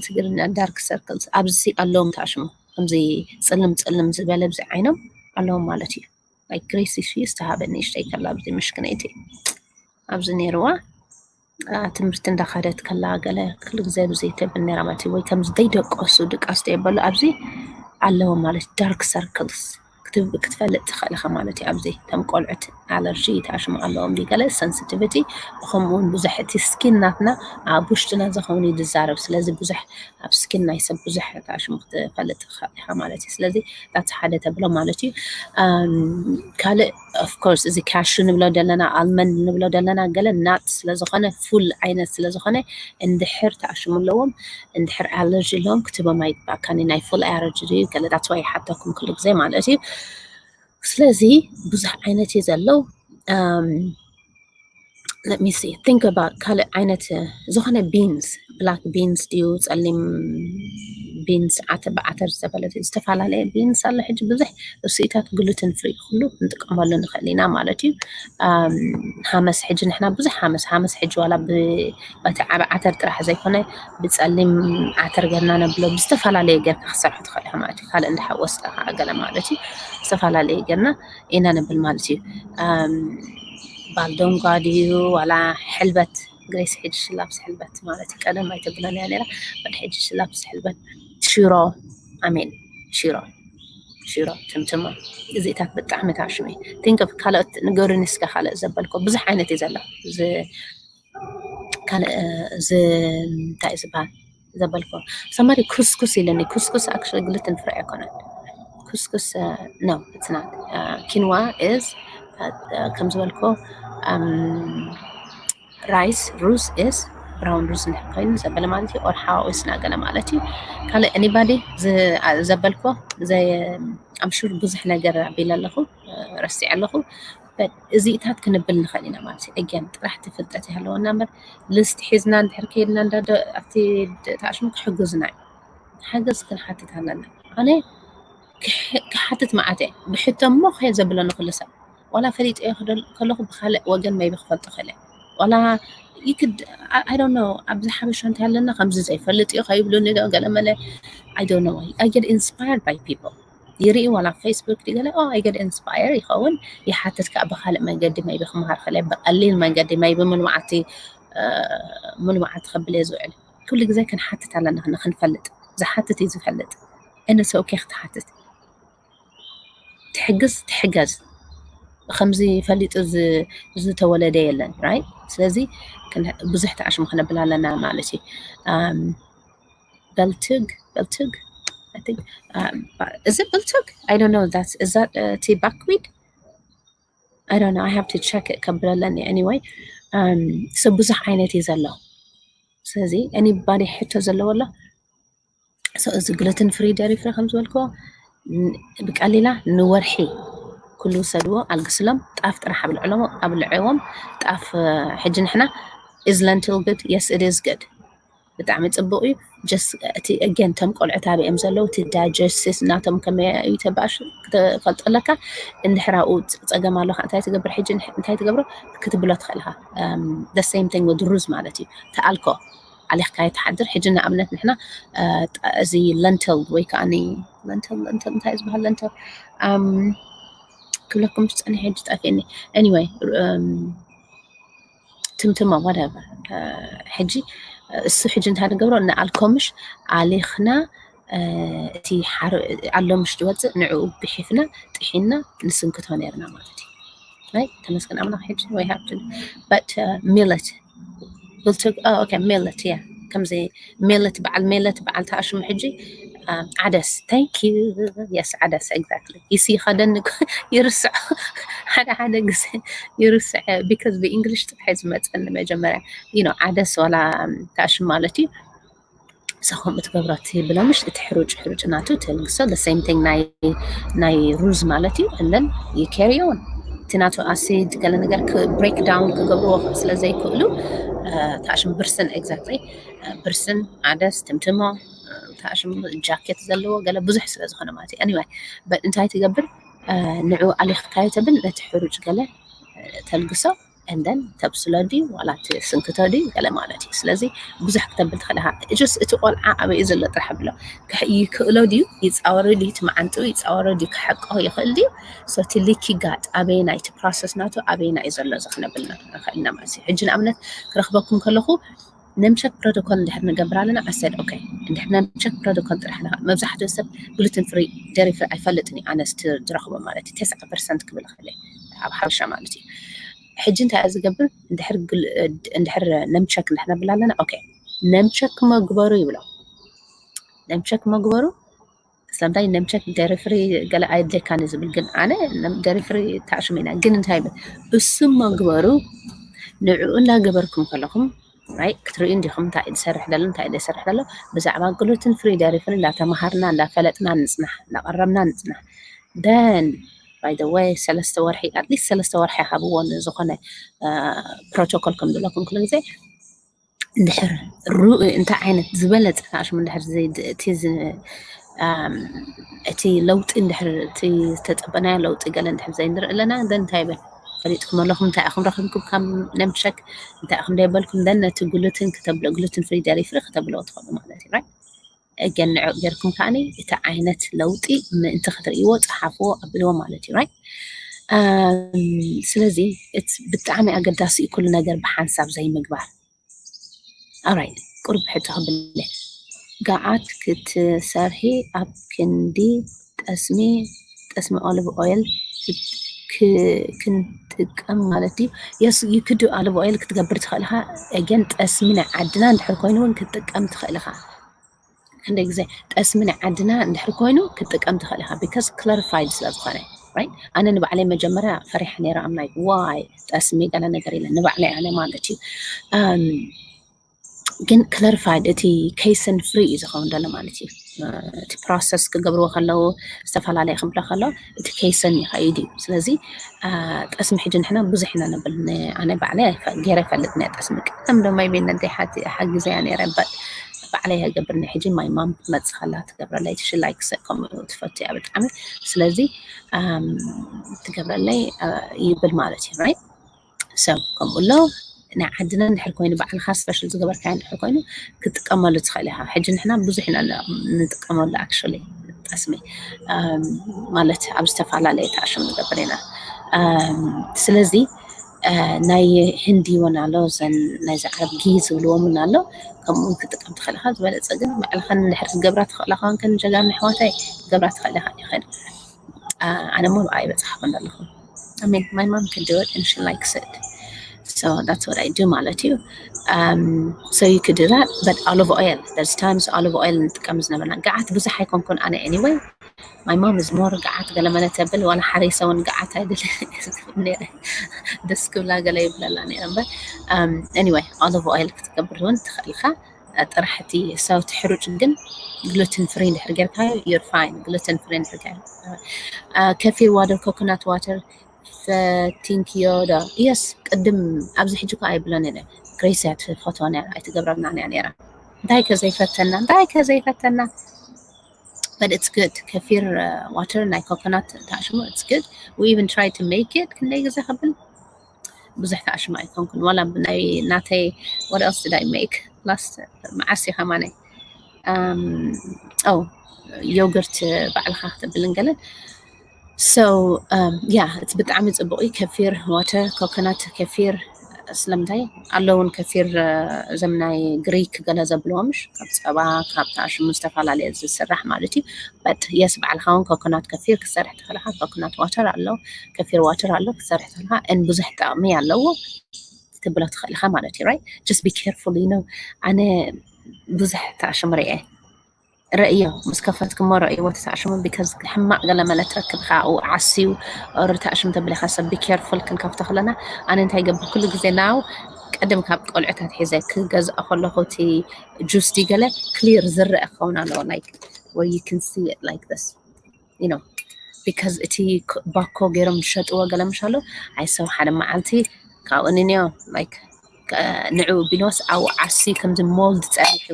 ትግርኛ ዳርክ ሰርክልስ ኣብዚ ኣለዎም ታሽሙ። ከምዚ ጽልም ጽልም ዝበለ ብዚ ዓይኖም ኣለዎም ማለት እዩ። Like ግሬሲ ሽስ ተሃበ ንእሽተይ ከላ ኣብዚ ምሽክነይቲ ኣብዚ ነይርዋ ትምህርቲ እንዳኸደት ከላ ገለ ክሉ ግዜ ብዘይ ተብል ነራ ማለት እዩ። ወይ ከምዚ ዘይደቀሱ ድቃስ ዘይበሉ ኣብዚ ኣለዎ ማለት ዳርክ ሰርክልስ ክትፈልጥ ትኽእል ኢኻ ማለት እዩ። ኣብዚ ከም ቆልዑት ኣለርጂ ተኣሽሙ ኣለዎም ገለ ሰንሲቲቪቲ፣ ከምኡ እውን ብዙሕ እቲ ስኪን ናትና ኣብ ውሽጥና ዝኸውን እዩ ዝዛረብ። ስለዚ ብዙሕ ኣብ ስኪን ናይ ሰብ ብዙሕ ተኣሽሙ ክትፈልጥ ትኽእል ኢኻ ማለት እዩ። ስለዚ ዳት ሓደ ተብሎ ማለት እዩ። ካልእ ኦፍኮርስ እዚ ካሹ ንብሎ ዘለና ኣልመንድ ንብሎ ዘለና ገለ ናት ስለዝኾነ ፉል ዓይነት ስለዝኾነ እንድሕር ተኣሽሙ ኣለዎም እንድሕር ኣለርጂ ኣለዎም ክትቦም ኣይግባእካኒ ናይ ፉል ኣለርጂ ድዩ ገለ ዳትስ ዋይ ይሓተኩም ኩሉ ግዜ ማለት እዩ። ስለዚ ብዙሕ ዓይነት እዩ ዘለው። Let me see, think about ካልእ ዓይነት ዝኾነ ቢንስ ብላክ ቢንስ ድዩ ጸሊም ቢንስ ዓተር ብዓተር ዝተፈለተ ዝተፈላለየ ቢንስ ኣሎ። ሕጂ ብዙሕ እሱኢታት ግሉትን ፍሪ ኩሉ ክንጥቀመሉ ንኽእል ኢና ማለት እዩ። ሃመስ ሕጂ ንሕና ብዙሕ ሃመስ ሃመስ ሕጂ ዋላ በቲ ዓቢ ዓተር ጥራሕ ዘይኮነ ብጸሊም ዓተር ገርና ነብሎ ብዝተፈላለየ ገርካ ክሰርሑ ትኽእል ኢኻ ማለት እዩ። ካልእ እንዳሓወስካ ከዓ ገለ ማለት እዩ ዝተፈላለየ ገርና ኢና ነብል ማለት እዩ። ባልዶንጓ ድዩ ዋላ ሕልበት ግሬስ ሕጂ ሽላፕስ ሕልበት ማለት እዩ። ቀደም ኣይተብሎን እያ ነራ ወደ ሕጂ ሽላፕስ ሕልበት ሽሮ ኣሜን ሽሮ ሽሮ ትምትሞ እዚታት ብጣዕሚ ታሽሚ think of ካልኦት ንገሩኒ እስከ ካልኦት ዘበልኮ ብዙሕ ዓይነት እዩ ዘሎ። ካልእ እዚ እንታይ እዩ ዝበሃል ዘበልኮ ሰማሪ ኩስኩስ ኢለኒ። ኩስኩስ actually ግሉትን ፍሪ ኣይኮነን። ኩስኩስ no it's not። ኪንዋ is ከም ዝበልኮ ራይስ ሩዝ is ብራውን ሩዝ እንድሕር ኮይኑ ዘበለ ማለት እዩ። ኦር ሓዋዊስና ገለ ማለት እዩ። ካልእ anybody ዘበልኮ I'm sure ብዙሕ ነገር ኣቢለ ኣለኹ ረሲዐ ኣለኹ። እዚኢታት ክንብል ንኽእል ኢና ማለት እዩ። Again ጥራሕ እቲ ፍልጠት ይሃለወና እምበር ሊስት ሒዝና እንድሕር ከይድና እንዳ ኣብቲ ተኣሽሙ ክሕግዙና እዩ። ሓገዝ ክንሓትት ኣለና። ኣነ ክሓትት መዓት እየ ብሕቶ እሞ ከ ዘብለኒ ኩሉ ሰብ ዋላ ፈሊጠዮ ከለኹ ብካልእ ወገን maybe ክፈልጦ ክእል እየ ዋላ ይክድ I don't know ኣብዚ ሓበሻ እንታይ ኣለና ከምዚ ዘይፈልጥ እዩ ከይብሉኒ ዶ ገለ መለ I don't know I get inspired by people ይርኢ ዋላ ፌስቡክ ድገለ I get inspire ይኸውን ይሓትት ከዓ ብካልእ መንገዲ maybe ክመሃር ክእል እየ ብቀሊል መንገዲ maybe ሙሉ መዓልቲ ሙሉ መዓልቲ ከብል እየ ዝውዕል ኩሉ ግዜ ክንሓትት ኣለና ክንፈልጥ ዝሓትት እዩ ዝፈልጥ እነ ሰው ኬክ ትሓትት ትሕግዝ ትሕገዝ ከምዚ ፈሊጡ ዝተወለደ የለን right ስለዚ ብዙሕ ተኣሽሙ ክነብል ኣለና ማለት እዩ በልትግ በልትግ እዚ በልትግ I don't know that's is that እቲ buckwheat I don't know I have to check it ከብለለኒ anyway so ብዙሕ ዓይነት እዩ ዘሎ ስለዚ anybody ሕቶ ዘለዎ ኣሎ እዚ gluten free dairy free ከም ዝበልክዎ ብቀሊላ ንወርሒ ኩሉ ውሰድዎ ኣልግስሎም ጣፍ ጥራሕ ኣብልዕዎም ጣፍ ሕጂ ንሕና is lentil good yes it is good ብጣዕሚ ፅቡቅ እዩ just እቲ again ቶም ቆልዑት ኣበይ እዮም ዘለዉ እቲ digestive ናቶም ከመይ እዩ ተባእሽ ክትፈልጦ ኣለካ እንድሕር ኣብኡ ፀገም ኣሎ ከዓ እንታይ ትገብር ሕጂ እንታይ ትገብሮ ክትብሎ ትኽእል ኢኻ the same thing with ሩዝ ማለት እዩ ተኣልኮ ኣሊኽካ ትሓድር ሕጂ ንኣብነት ንሕና እዚ lentil ወይ ከዓ lentil lentil እንታይ ዝበሃል lentil ክብለኩም ዝፀኒሐ ሕጂ ጠፊእኒ anyway ትምትሞ whatever ሕጂ እሱ ሕጂ እንታይ ንገብሮ ንኣልኮምሽ ኣሊኽና እቲ ኣሎ ምሽ ዝወፅእ ንዕኡ ብሒፍና ጥሒና ንስንክቶ ነርና ማለት እዩ ተመስገን ኣምላኽ ሕጂ ወይ ሃብቲ but millet ብልትግ okay millet yeah ከምዚ millet በዓል millet በዓል ተኣሽሙ ሕጂ ዓደስ። Thank you. Yes, ዓደስ, exactly. ይሲ ይኸደኒ ይርስዖ ሓደ ሓደ ግዜ ይርስዐ፣ because ብእንግሊሽ ጥራሕ ዝመፀኒ መጀመርያ። You know፣ ዓደስ ዋላ ታሽም ማለት እዩ። ሰኹም እትገብሮ ትብሎ ምሽ እቲ ሕሩጭ ሕሩጭ ናቱ ተልግሶ፣ the same thing ናይ ናይ ሩዝ ማለት እዩ። And then you carry on። እቲ ናቱ acid ገለ ነገር break down ክገብርዎ ስለ ዘይክእሉ ታሽም ብርስን፣ exactly፣ ብርስን፣ ዓደስ፣ ትምትሞ፣ ታሽም ጃኬት ዘለዎ ገለ ብዙሕ ስለ ዝኾነ ማለት እዩ። Anyway፣ but እንታይ ትገብር? ንዑ ኣሊኽካዮ ተብል ነቲ ሕሩጭ ገለ ተልግሶ፣ and then ተብስሎ ድዩ ዋላ ትስንክቶ ድዩ ገለ ማለት እዩ። ስለዚ ብዙሕ ክተብል ትኽእል ኢኻ። Just እቲ ቆልዓ ኣበይ እዩ ዘሎ ጥራሕ ብሎ። ይክእሎ ድዩ፣ ይፃወሮ ድዩ፣ እቲ መዓንጥኡ ይፃወሮ ድዩ፣ ክሕቆ ይኽእል ድዩ? So እቲ leaky gut ኣበየናይ፣ እቲ process ናቱ ኣበየናይ እዩ ዘሎ፣ እዚ ክነብል ንኽእል ኢና ማለት እዩ። ሕጂ ንኣብነት ክረኽበኩም ከለኹ ነምቸክ ፕሮቶኮል እንድሕር ንገብር ኣለና፣ I said okay። እንድሕር ነምቸክ ፕሮቶኮል ጥራሕ ንኻ፣ መብዛሕትኡ ሰብ gluten free፣ dairy free ኣይፈልጥን እዩ፣ ኣነስ ዝረኽቦ ማለት እዩ፣ ተስዓ ፐርሰንት ክብል እኽእል እየ ኣብ ሓበሻ ማለት እዩ። ሕጂ እንታይ እየ ዝገብር? እንድሕር ነምቸክ እንድሕር ነብል ኣለና፣ okay፣ ነምቸክ መግበሩ ይብሎ። ነምቸክ መግበሩ ስለምንታይ ነምቸክ dairy free ገለ ኣየድልየካን እዩ ዝብል፣ ግን ኣነ dairy free ታዕሽም ኢና። ግን እንታይ ይብል እሱ መግበሩ፣ ንዕኡ እንዳገበርኩም ከለኹም፣ right፣ ክትርእዩ እንዲኹም እንታይ እዩ ዝሰርሕ ዘሎ፣ እንታይ እዩ ዘይሰርሕ ዘሎ። ብዛዕባ gluten free dairy free እንዳተማሃርና እንዳፈለጥና ንፅናሕ፣ እንዳቐረብና ንፅናሕ። Then by the way ሰለስተ ወርሒ፣ at least ሰለስተ ወርሒ ሃብዎ ንዝኾነ ፕሮቶኮል ከም ዘለኩም ኩሉ ግዜ። እንድሕር እንታይ ዓይነት ዝበለፀ ታሽም እንድሕር እቲ ለውጢ እንድሕር እቲ ዝተፀበናዮ ለውጢ ገለ እንድሕር ዘይንርኢ ኣለና፣ then እንታይ ይበል ፈሊጥኩም ኣለኹም፣ እንታይ ኢኹም ረኺብኩም ካብ ነምቸክ፣ እንታይ ኢኹም ደይበልኩም፣ then ነቲ gluten ክተብሎ፣ gluten free dairy free ክተብሎ ትኽእሉ ማለት እዩ። Right? Again ንዑ ጌርኩም ከዓኒ እቲ ዓይነት ለውጢ ምእንቲ ክትርእይዎ ፀሓፍዎ፣ ኣብልዎ ማለት እዩ። Right? ስለዚ ብጣዕሚ ኣገዳሲ እዩ ኩሉ ነገር ብሓንሳብ ዘይምግባር። Alright፣ ቁሩብ ሕቶ ክብለ፣ ገዓት ክትሰርሒ ኣብ ክንዲ ጠስሚ፣ ጠስሚ olive oil ክንጥቀም ማለት ድዩ? Yes, you could do olive oil ክትገብር ትኽእል ኢኻ። Again ጠስሚ ናይ ዓድና እንድሕር ኮይኑ እውን ክትጥቀም ትኽእል ኢኻ። ክንደይ ግዜ ጠስሚ ናይ ዓድና እንድሕር ኮይኑ ክትጥቀም ትኽእል ኢኻ፣ because clarified ስለ ዝኾነ። Right? ኣነ ንባዕለይ መጀመርያ ፈሪሐ ነይረ፣ I'm like why ጠስሚ ገለ ነገር ኢለ ንባዕለይ ኣነ ማለት እዩ። ግን clarified እቲ casein free እዩ ዝኸውን ዘሎ ማለት እዩ። እቲ process ክገብርዎ ከለዉ ዝተፈላለየ ክብሎ ከሎ እቲ casein ይኸይድ እዩ። ስለዚ ጠስሚ ሕጂ ንሕና ብዙሕ ኢና ነብል። ኣነ ባዕለይ ገይረ ይፈልጥ ነ ጠስሚ ቀደም ዶ maybe ነደይ ሓጊዘያ ነይረ፣ but ባዕለይ ይገብር ነ። ሕጂ my mom ክትመጽእ ከላ ትገብረለይ ትሽላይ ክሰ ከምኡ ትፈቱ እያ ብጣዕሚ። ስለዚ ትገብረለይ ይብል ማለት እዩ። Right? So ከምኡ ኣሎ ናይ ዓድና እንድሕር ኮይኑ ባዕልኻ special ዝገበርካዮ እንድሕር ኮይኑ ክትጥቀመሉ ትኽእል ኢኻ። ሕጂ ንሕና ብዙሕ ኢና ንጥቀመሉ actually ጠስሚ ማለት ኣብ ዝተፈላለየ ተኣሽም ንገብር ኢና። ስለዚ ናይ ህንዲ እውን ኣሎ፣ እዘን ናይዚ ዓረብ ጊ ዝብልዎም እውን ኣሎ። ከምኡ እውን ክጥቀም ትኽእል ኢኻ። ዝበለፀ ግን ባዕልኻ እንድሕር ክትገብራ ትኽእላ ከዋን ከን ጀጋኑ ኣሕዋተይ ክትገብራ ትኽእል ኢኻ። ይኽእል ኣነ እሞ ብኣይ በፅሓኹ ኣለኹ። I mean, my mom can do it and she likes it. So that's what I do ማለት እዩ። So you could do that, but olive oil, there's times olive oil ንጥቀም ዝነበርና። ገዓት ብዙሕ ኣይኮንኩን ኣነ anyway. My mom is more ገዓት ገለመለ ተብል፣ ዋላ ሓሪሰ እውን ገዓት ኣይደል ነይረ። ደስ ክብላ ገለ ይብለላ ነይረ እምበር። Anyway, olive oil ክትገብር እውን ትኽእል ኢኻ። ጥራሕ እቲ ሰውቲ ሕሩጭ ግን gluten free እንድሕር ጌርካዮ you're fine። Gluten free እንድሕር ጌርካዮ ከፊር water፣ coconut water ፈቲንክዮ ዶ? Yes፣ ቅድም ኣብዚ ሕጂ እኮ ኣይብሎን እየ። ግሬስ እያ ትፈትዎ ነይራ፣ ኣይትገብረልናን እያ ነይራ። እንታይ ከ ዘይፈተና፣ እንታይ ከ ዘይፈተና። But it's good። ከፊር water ናይ coconut ታሽሙ፣ it's good። We even try to make it ክንደይ ግዜ ከብል ብዙሕ ተኣሽሙ ኣይኮንኩን። ዋላ ብናይ ናተይ what else did I make last መዓስ እዩ ከማነይ ኦ ዮግርት ባዕልኻ ክተብልን ገለን። So yeah፣ it's ብጣዕሚ ፅቡቅ እዩ። ከፊር water፣ coconut ከፊር ስለምንታይ ኣለውን ከፊር እዞም ናይ ግሪክ ገለ ዘብልዎ ምሽ ካብ ፀባ ካብ ተኣሽሙ ዝተፈላለየ ዝስራሕ ማለት እዩ። But yes፣ ባዕልኻ እውን coconut ከፊር ክሰርሕ ትኽእል ኢኻ። Coconut water ኣሎ፣ ከፊር water ኣሎ ክሰርሕ ትኽእል ኢኻ። And ብዙሕ ጥቕሚ ኣለዎ ክትብሎ ትኽእል ኢኻ ማለት እዩ። Right? Just be careful, you know። ኣነ ብዙሕ ተኣሽሙ ርኤ ረእዮ፣ ምስ ከፈትክሞ ረእይዎ እቲ ተኣሽሙ፣ because ሕማቕ ገለ መለ ትረክብ ኢኻ። ኣብኡ ዓስዩ፣ or ተኣሽሙ ተብለካ ሰብ፣ be careful። ክንከፍቶ ከለና ኣነ እንታይ ይገብር ኩሉ ግዜ፣ now ቅድም ካብ ቆልዑታት ሒዘ ክገዝኦ ከለኹ እቲ ጁስ ዲ ገለ ክሊር ዝረአ ክኸውን ኣለዎ፣ like where you can see it like this, you know, because እቲ ባኮ ገይሮም ዝሸጥዎ ገለ ምሽ ኣሎ። ኣይ ሰብ ሓደ መዓልቲ ካብኡ ንንዮ፣ like ንዑ ቢኖስ ኣብኡ ዓስዩ ከምዚ ሞልድ ጸኒሑ፣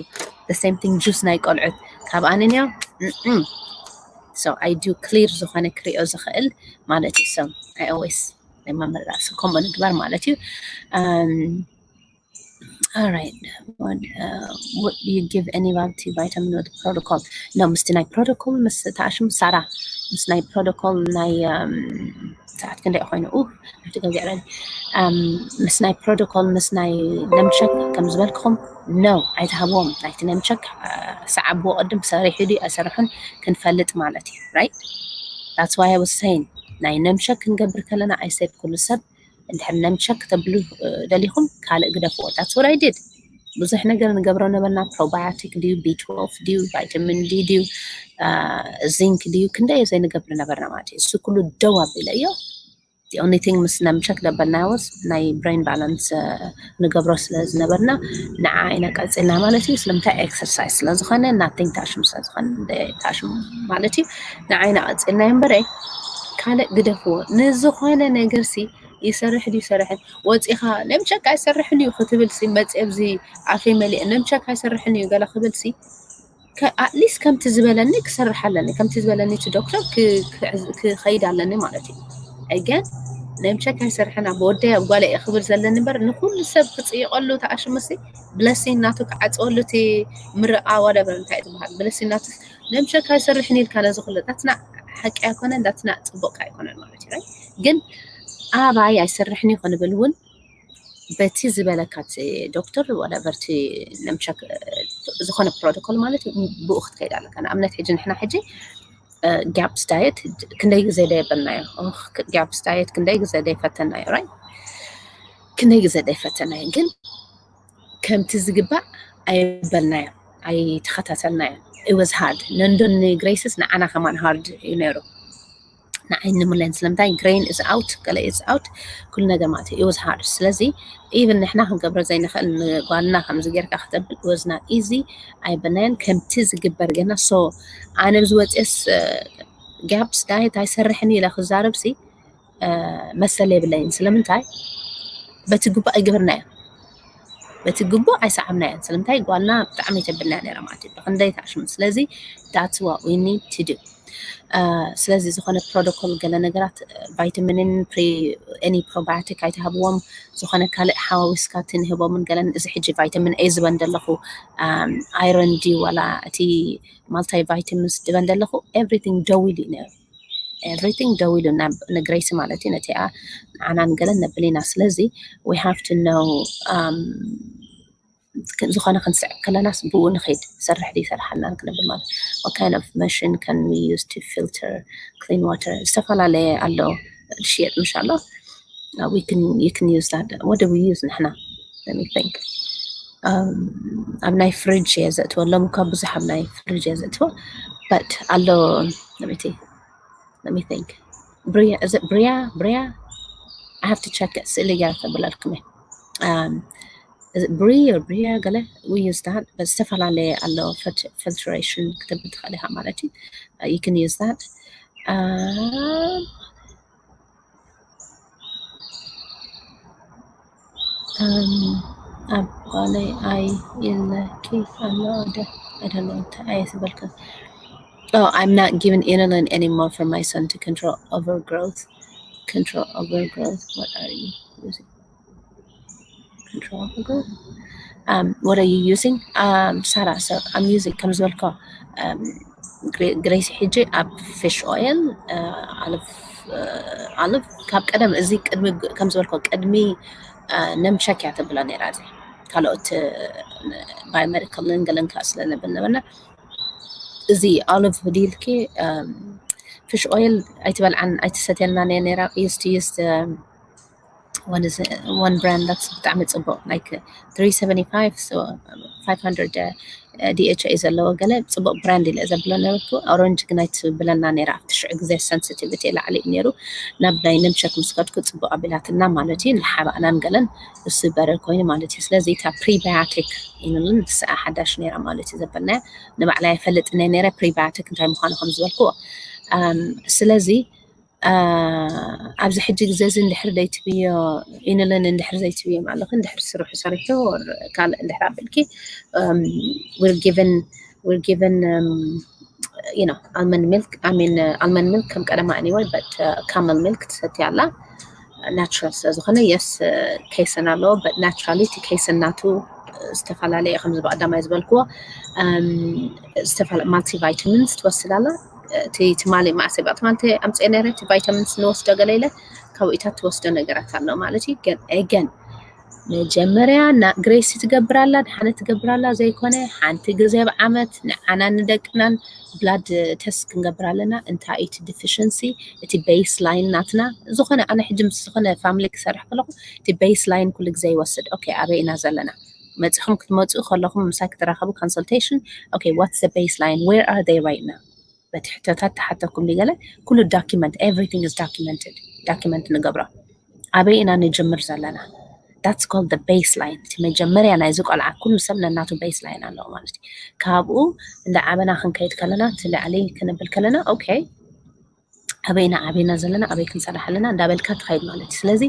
the same thing ጁስ ናይ ቆልዑት ካብኣ ንንዮ። So I do clear ዝኾነ ክሪኦ ዝኽእል ማለት እዩ። So I always ናይ መመርዳእሲ ከምኡ ንግበር ማለት እዩ። All right. What, uh, would you give any multivitamin with protocol? No, ምስቲ ናይ ፕሮቶኮል ምስ ተኣሽሙ ሳራ፣ ምስ ናይ ፕሮቶኮል ናይ ሰዓት ክንደይ ኮይኑ? ኡ፣ ኣብቲ ገዚዕረኒ። ምስ ናይ ፕሮቶኮል ምስ ናይ ነምቸክ ከም ዝበልክኹም፣ no ኣይትሃብዎም። ናይቲ ነምቸክ ሰዓብዎ ቅድም ሰሪሑ ድዩ ኣይሰርሑን ክንፈልጥ ማለት እዩ፣ right? That's why I was saying ናይ ነምቸክ ክንገብር ከለና I said ኩሉ ሰብ እንድሕር ነምቸክ ተብሉ ደሊኹም ካልእ ግደፍዎ። That's what I did። ብዙሕ ነገር ንገብሮ ነበርና። ፕሮባዮቲክ ድዩ፣ ቢ ትወልቭ ድዩ፣ ቫይታሚን ዲ ድዩ፣ ዚንክ ድዩ፣ ክንደይ ዘይንገብር ነበርና ማለት እዩ። እሱ ኩሉ ደው ኣቢለዮ። The only thing ምስ ነምቸክ ደበልናዮ was ናይ ብሬን ባላንስ ንገብሮ ስለ ዝነበርና ንዓ ኢና ቀፂልና ማለት እዩ። ስለምንታይ? ኤክሰርሳይዝ ስለ ዝኾነ፣ ናቲንግ ተኣሽሙ ስለ ዝኾነ፣ ተኣሽሙ ማለት እዩ። ንዓ ኢና ቀፂልናዮ እምበረ ካልእ ግደፍዎ። ንዝኾነ ነገር ሲ ይሰርሕ ድዩ ይሰርሕን ወፂኻ ነምቸክ ኣይሰርሕን እዩ ክትብል ሲ መፂ ኣብዚ ኣፌ መሊእ ነምቸክ ኣይሰርሕን እዩ ገለ ክብል ሲ at least ከምቲ ዝበለኒ ክሰርሕ ኣለኒ፣ ከምቲ ዝበለኒ እቲ ዶክተር ክኸይድ ኣለኒ ማለት እዩ። Again ነምቸክ ኣይሰርሕን ኣብ ወደይ ኣብ ጓለ እየ ክብል ዘለኒ እምበር ንኩሉ ሰብ ክፅይቀሉ ተኣሽሙ ሲ ብለሲን ናቱ ክዓፅወሉ እቲ ምርቃ whatever እንታይ ትበሃል ብለሲን ናቱ ነምቸክ ኣይሰርሕን ኢልካ ነዚ ኩሉ that's not ሓቂ ኣይኮነን፣ that's not ፅቡቅ ኣይኮነን ማለት እዩ። ግን ኣባይ ኣይሰርሕን እዩ ክንብል እውን በቲ ዝበለካ እቲ ዶክተር whatever እቲ ነምቸክ ዝኾነ ፕሮቶኮል ማለት እዩ ብኡ ክትከይድ ኣለካ። ንኣብነት ሕጂ ንሕና ሕጂ ጋፕስ ዳየት ክንደይ ግዜ ዶ የበልናዮ? ጋፕስ ዳየት ክንደይ ግዜ ዶ ይፈተናዮ? ራይት ክንደይ ግዜ ዶ ይፈተናዮ? ግን ከምቲ ዝግባእ ኣይበልናዮ፣ ኣይተኸታተልናዮ። It was hard። ነንዶን ንግሬስስ ንዓና ከማን ሃርድ እዩ ነይሩ። ንዓይ ንምለን ስለምንታይ grain is out ገለ is out ኩሉ ነገር ማለት እዩ። It was hard። ስለዚ even ንሕና ክንገብሮ ዘይንኽእል ንጓልና ከምዚ ጌርካ ክተብል was not easy ኣይበልናዮን ከምቲ ዝግበር ገና። So ኣነ ኣብዚ ወፅየስ ጋፕስ ዳየት ኣይሰርሕን ኢለ ክዛረብ ሲ መሰል የብለይን። ስለምንታይ በቲ ግቡእ ኣይገበርናዮ፣ በቲ ግቡእ ኣይሰዓብናዮን። ስለምንታይ ጓልና ብጣዕሚ ተብልና ነራ ማለት እዩ ብክንደይ ተኣሽሙ። ስለዚ that's what we need to do። ስለዚ ዝኾነ ፕሮቶኮል ገለ ነገራት ቫይታሚንን any probiotic ኣይትሃብዎም። ዝኾነ ካልእ ሓዋዊስካ ትንህቦምን ገለን እዚ ሕጂ ቫይታሚን ኤ ዝበን ዘለኹ ኣይረን ድዩ ዋላ እቲ ማልታይ ቫይታሚንስ ድበን ዘለኹ everything ደዊሉ እዩ ነይሩ። Everything ደዊሉ ናብ ንግሬሲ ማለት እዩ ነቲኣ ንዓና ንገለን ነብል ኢና። ስለዚ we have to know ዝኾነ ክንስዕብ ከለናስ ብኡ ንኸይድ ሰርሕ ዲ ይሰርሓልና ክንብል ማለት what kind of machine can we use to filter clean water ዝተፈላለየ ኣሎ ዝሽየጥ ምሽ ኣሎ we can you can use that what do we use ንሕና let me think ኣብ ናይ ፍሪጅ እየ ዘእትወሎም እኳ ብዙሕ ኣብ ናይ ፍሪጅ እየ ዘእትዎ but ኣሎ let me think let me think ብሪያ is it ብሪያ ብሪያ I have to check it ስእሊ ገይረ ከብለልኩም እየ ብሪ ብሪያ ገለ we use that but ዝተፈላለየ ኣሎ filtration ክትብል ትኽእል ኢኻ ማለት እዩ you can use that ኣብ ጓለይ ኣይ ኢለኪ ኣሎ ደ I don't know እንታይ ኣየ ዝበልክን Oh, I'm not giving inulin anymore for my son to control overgrowth. Control overgrowth. What are you using? Control overgrowth. Um, what are you using? Um, Sarah, so I'm using ከም ዝበልኮ ግሬሲ ሕጂ ኣብ ፊሽ ኦይል ኣለፍ ኣለፍ ካብ ቀደም እዚ ቅድሚ ከም ዝበልኮ ቅድሚ ነምሸክ እያ ተብሎ ነይራ እዚ ካልኦት ባዮሜዲካል ገለን ከዓ ስለነብል ነበርና እዚ ኦሊቭ ዲልኪ ፊሽ ኦይል ኣይትበልዓን ኣይትሰትየልና ነይራ ዩስት ዩስት one brand that's ብጣዕሚ ፅቡቅ like three seventy five so five hundred D H A ዘለዎ ገለ ጽቡቕ ብራንድ ኢለ ዘብሎ ነበርኩ። ኦረንጅ ግናይ ትብለና ነይራ ኣብቲ ሽዑ ግዜ፣ ሰንሲቲቪቲ ላዕሊ እዩ ነይሩ። ናብ ናይ ነምቸክ ምስ ከድኩ ጽቡቕ ኣቢላትና ማለት እዩ፣ ንሓባእናን ገለን እሱ በረር ኮይኑ ማለት እዩ። ስለዚ እታ ፕሪባዮቲክ ኢንልን ንስኣ ሓዳሽ ነይራ ማለት እዩ ዘበልናያ። ንባዕላ ኣይፈልጥን እየ ነይረ ፕሪባዮቲክ እንታይ ምዃኑ ከም ዝበልኩዎ። ስለዚ ኣብዚ ሕጂ ግዜ እዚ እንድሕር ዘይትብዮ ኢንልን እንድሕር ዘይትብዮ ኣለኺ፣ እንድሕር ስርሑ ሰሪሑ ካልእ እንድሕር ኣቢልኪ፣ we're given we're given you know almond milk, I mean almond milk ከም ቀደማ anyway, but camel milk ትሰትያ ኣላ። ናቹራል ስለ ዝኾነ የስ ኬሰን ኣለዎ፣ but ናቹራሊ እቲ ኬሰን ናቱ ዝተፈላለየ ከም ዝበቀዳማይ ዝበልክዎ ማልቲ ቫይታሚንስ ትወስድ ኣላ። እቲ ትማሊ ማዕሰ ባዕቲ ማለት ኣምፅኤ ነረ እቲ ቫይታሚንስ ንወስዶ ገለ ኢለ ካብኢታት ትወስዶ ነገራት ኣሎ ማለት እዩ። ግን ኤገን መጀመርያ ና ግሬሲ ትገብር ኣላ፣ ድሓነ ትገብር ኣላ ዘይኮነ ሓንቲ ግዜ ኣብ ዓመት ንዓና ንደቅናን ብላድ ተስት ክንገብር ኣለና። እንታይ እቲ ዲፊሽንሲ፣ እቲ ቤስ ላይን ናትና ዝኾነ ኣነ ሕጂ ምስ ዝኾነ ፋሚሊ ክሰርሕ ከለኹ እቲ ቤስ ላይን ኩሉ ግዜ ይወስድ። ኦኬ ኣበይ ኢና ዘለና? መፂኹም ክትመፁ ከለኹም ምሳይ ክትራኸቡ ኮንሰልቴሽን okay what's the baseline, where are they right now? በቲ ሕቶታት ተሓተኩም ዲገለ ኩሉ ዳኪመንት everything is documented document ንገብሮ ኣበይ ኢና ንጅምር ዘለና? That's called the baseline። እቲ መጀመርያ ናይዚ ቆልዓ ኩሉ ሰብ ነናቱ ቤስላይን ኣለዎ ማለት እዩ። ካብኡ እንዳ ዓበና ክንከይድ ከለና እቲ ላዕሊ ክንብል ከለና okay ኣበይና ዓበይና ዘለና ኣበይ ክንፀራሕ ኣለና እንዳበልካ ትኸይድ ማለት እዩ። ስለዚ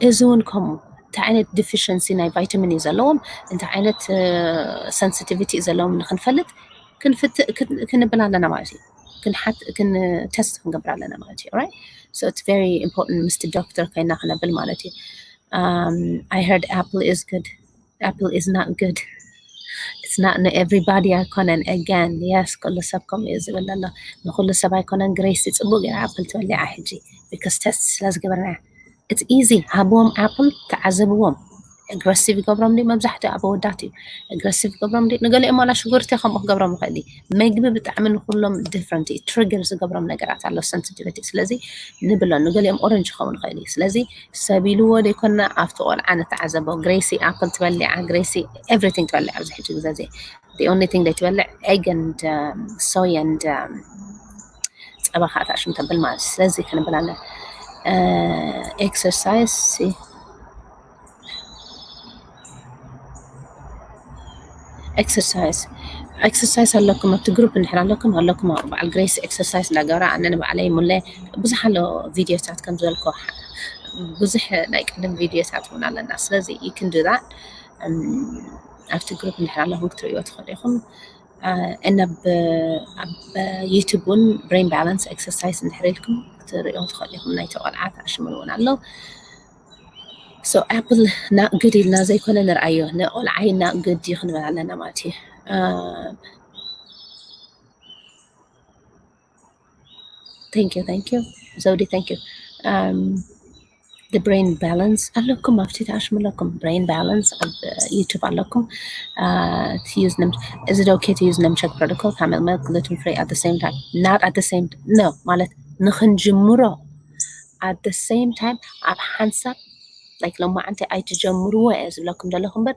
እዚ እውን ከምኡ እንታይ ዓይነት ዲፊሽንሲ ናይ ቫይታሚን እዩ ዘለዎም እንታይ ዓይነት ሰንሲቲቪቲ እዩ ዘለዎም ንክንፈልጥ ክንብል ኣለና ማለት እዩ። ክንሓት ክንተስት ክንገብር ኣለና ማለት እዩ። Right? So it's very important ምስቲ ዶክተር ኮይና ክነብል ማለት እዩ። I heard apple is good. Apple is not good. It's not everybody ኣይኮነን። Again yes ኩሉ ሰብ ከምኡ እዩ ዝብል ኣሎ። ንኩሉ ሰብ ኣይኮነን። ግሬሲ ፅቡቅ ገይራ ኣፕል ትበሊዓ ሕጂ because ተስት ስለ ዝገበርና it's easy። ሃብዎም ኣፕል ተዓዘብዎም። ኣግረሲቭ ይገብሮም ድዩ? መብዛሕትኡ ኣብ ኣወዳት እዩ ኣግረሲቭ ይገብሮም ድዩ? ንገሊኦም ዋላ ሽጉርቲ ከምኡ ክገብሮም ይኽእል እዩ። መግቢ ብጣዕሚ ንኩሎም ዲፍረንት እዩ። ትሪገር ዝገብሮም ነገራት ኣሎ ሰንሲቲቪቲ። ስለዚ ንብሎ ንገሊኦም ኦረንጅ ክኸውን ይኽእል እዩ። ስለዚ ሰብ ኢልዎ ዘይኮንና ኣብቲ ቆልዓ ንተዓዘቦ። ግሬሲ ኣፕል ትበሊዓ፣ ግሬሲ ኤቭሪቲንግ ትበሊዓ ኣብዚ ሕጂ ግዜ እዚ። The only thing ዘይትበልዕ egg and soy and ጸባ ከዓ ተኣሽም ተብል ማለት እዩ። ስለዚ ክንብል ኣለና ኤክሰርሳይዝ ኤክሰርሳይዝ ኤክሰርሳይዝ ኣለኩም ኣብቲ ግሩፕ እንድሕር ኣለኩም ኣለኩም በዓል ግሬስ ኤክሰርሳይዝ እንዳገበራ ኣነ ንባዕለይ ሙለ ብዙሕ ኣሎ ቪድዮታት ከም ዝበልኩ ብዙሕ ናይ ቅድም ቪድዮታት እውን ኣለና። ስለዚ you can do that ኣብቲ ግሩፕ እንድሕር ኣለኹም ክትርእዮ ትኽእሉ ኢኹም። እና ኣብ ዩቱብ እውን ብሬን ባላንስ ኤክሰርሳይዝ እንድሕር ኢልኩም ክትርእዮ ትኽእሉ ኢኹም። ናይቲ ቆልዓት ኣሽሙር እውን ኣሎ። So ኣፕል ናእግድ ኢልና ዘይኮነ ንርኣዮ ንቆልዓይ ናእግድ እዩ ክንብል ኣለና ማለት እዩ። Thank you, thank you ዘውዲ, thank you። The brain balance ኣለኩም ኣብቲ ተኣሽሙ ኣለኩም። Brain balance ኣብ ዩቱብ ኣለኩም። ዩዝ እዚ ዶ okay to use Nunchuk protocol, camel milk, gluten free at the same time? Not at the same, no ማለት ንክንጅምሮ at the same time ኣብ ሓንሳብ like ሎማዓንቲ ኣይትጀምርዎ እየ ዝብለኩም ዘለኹ እምበር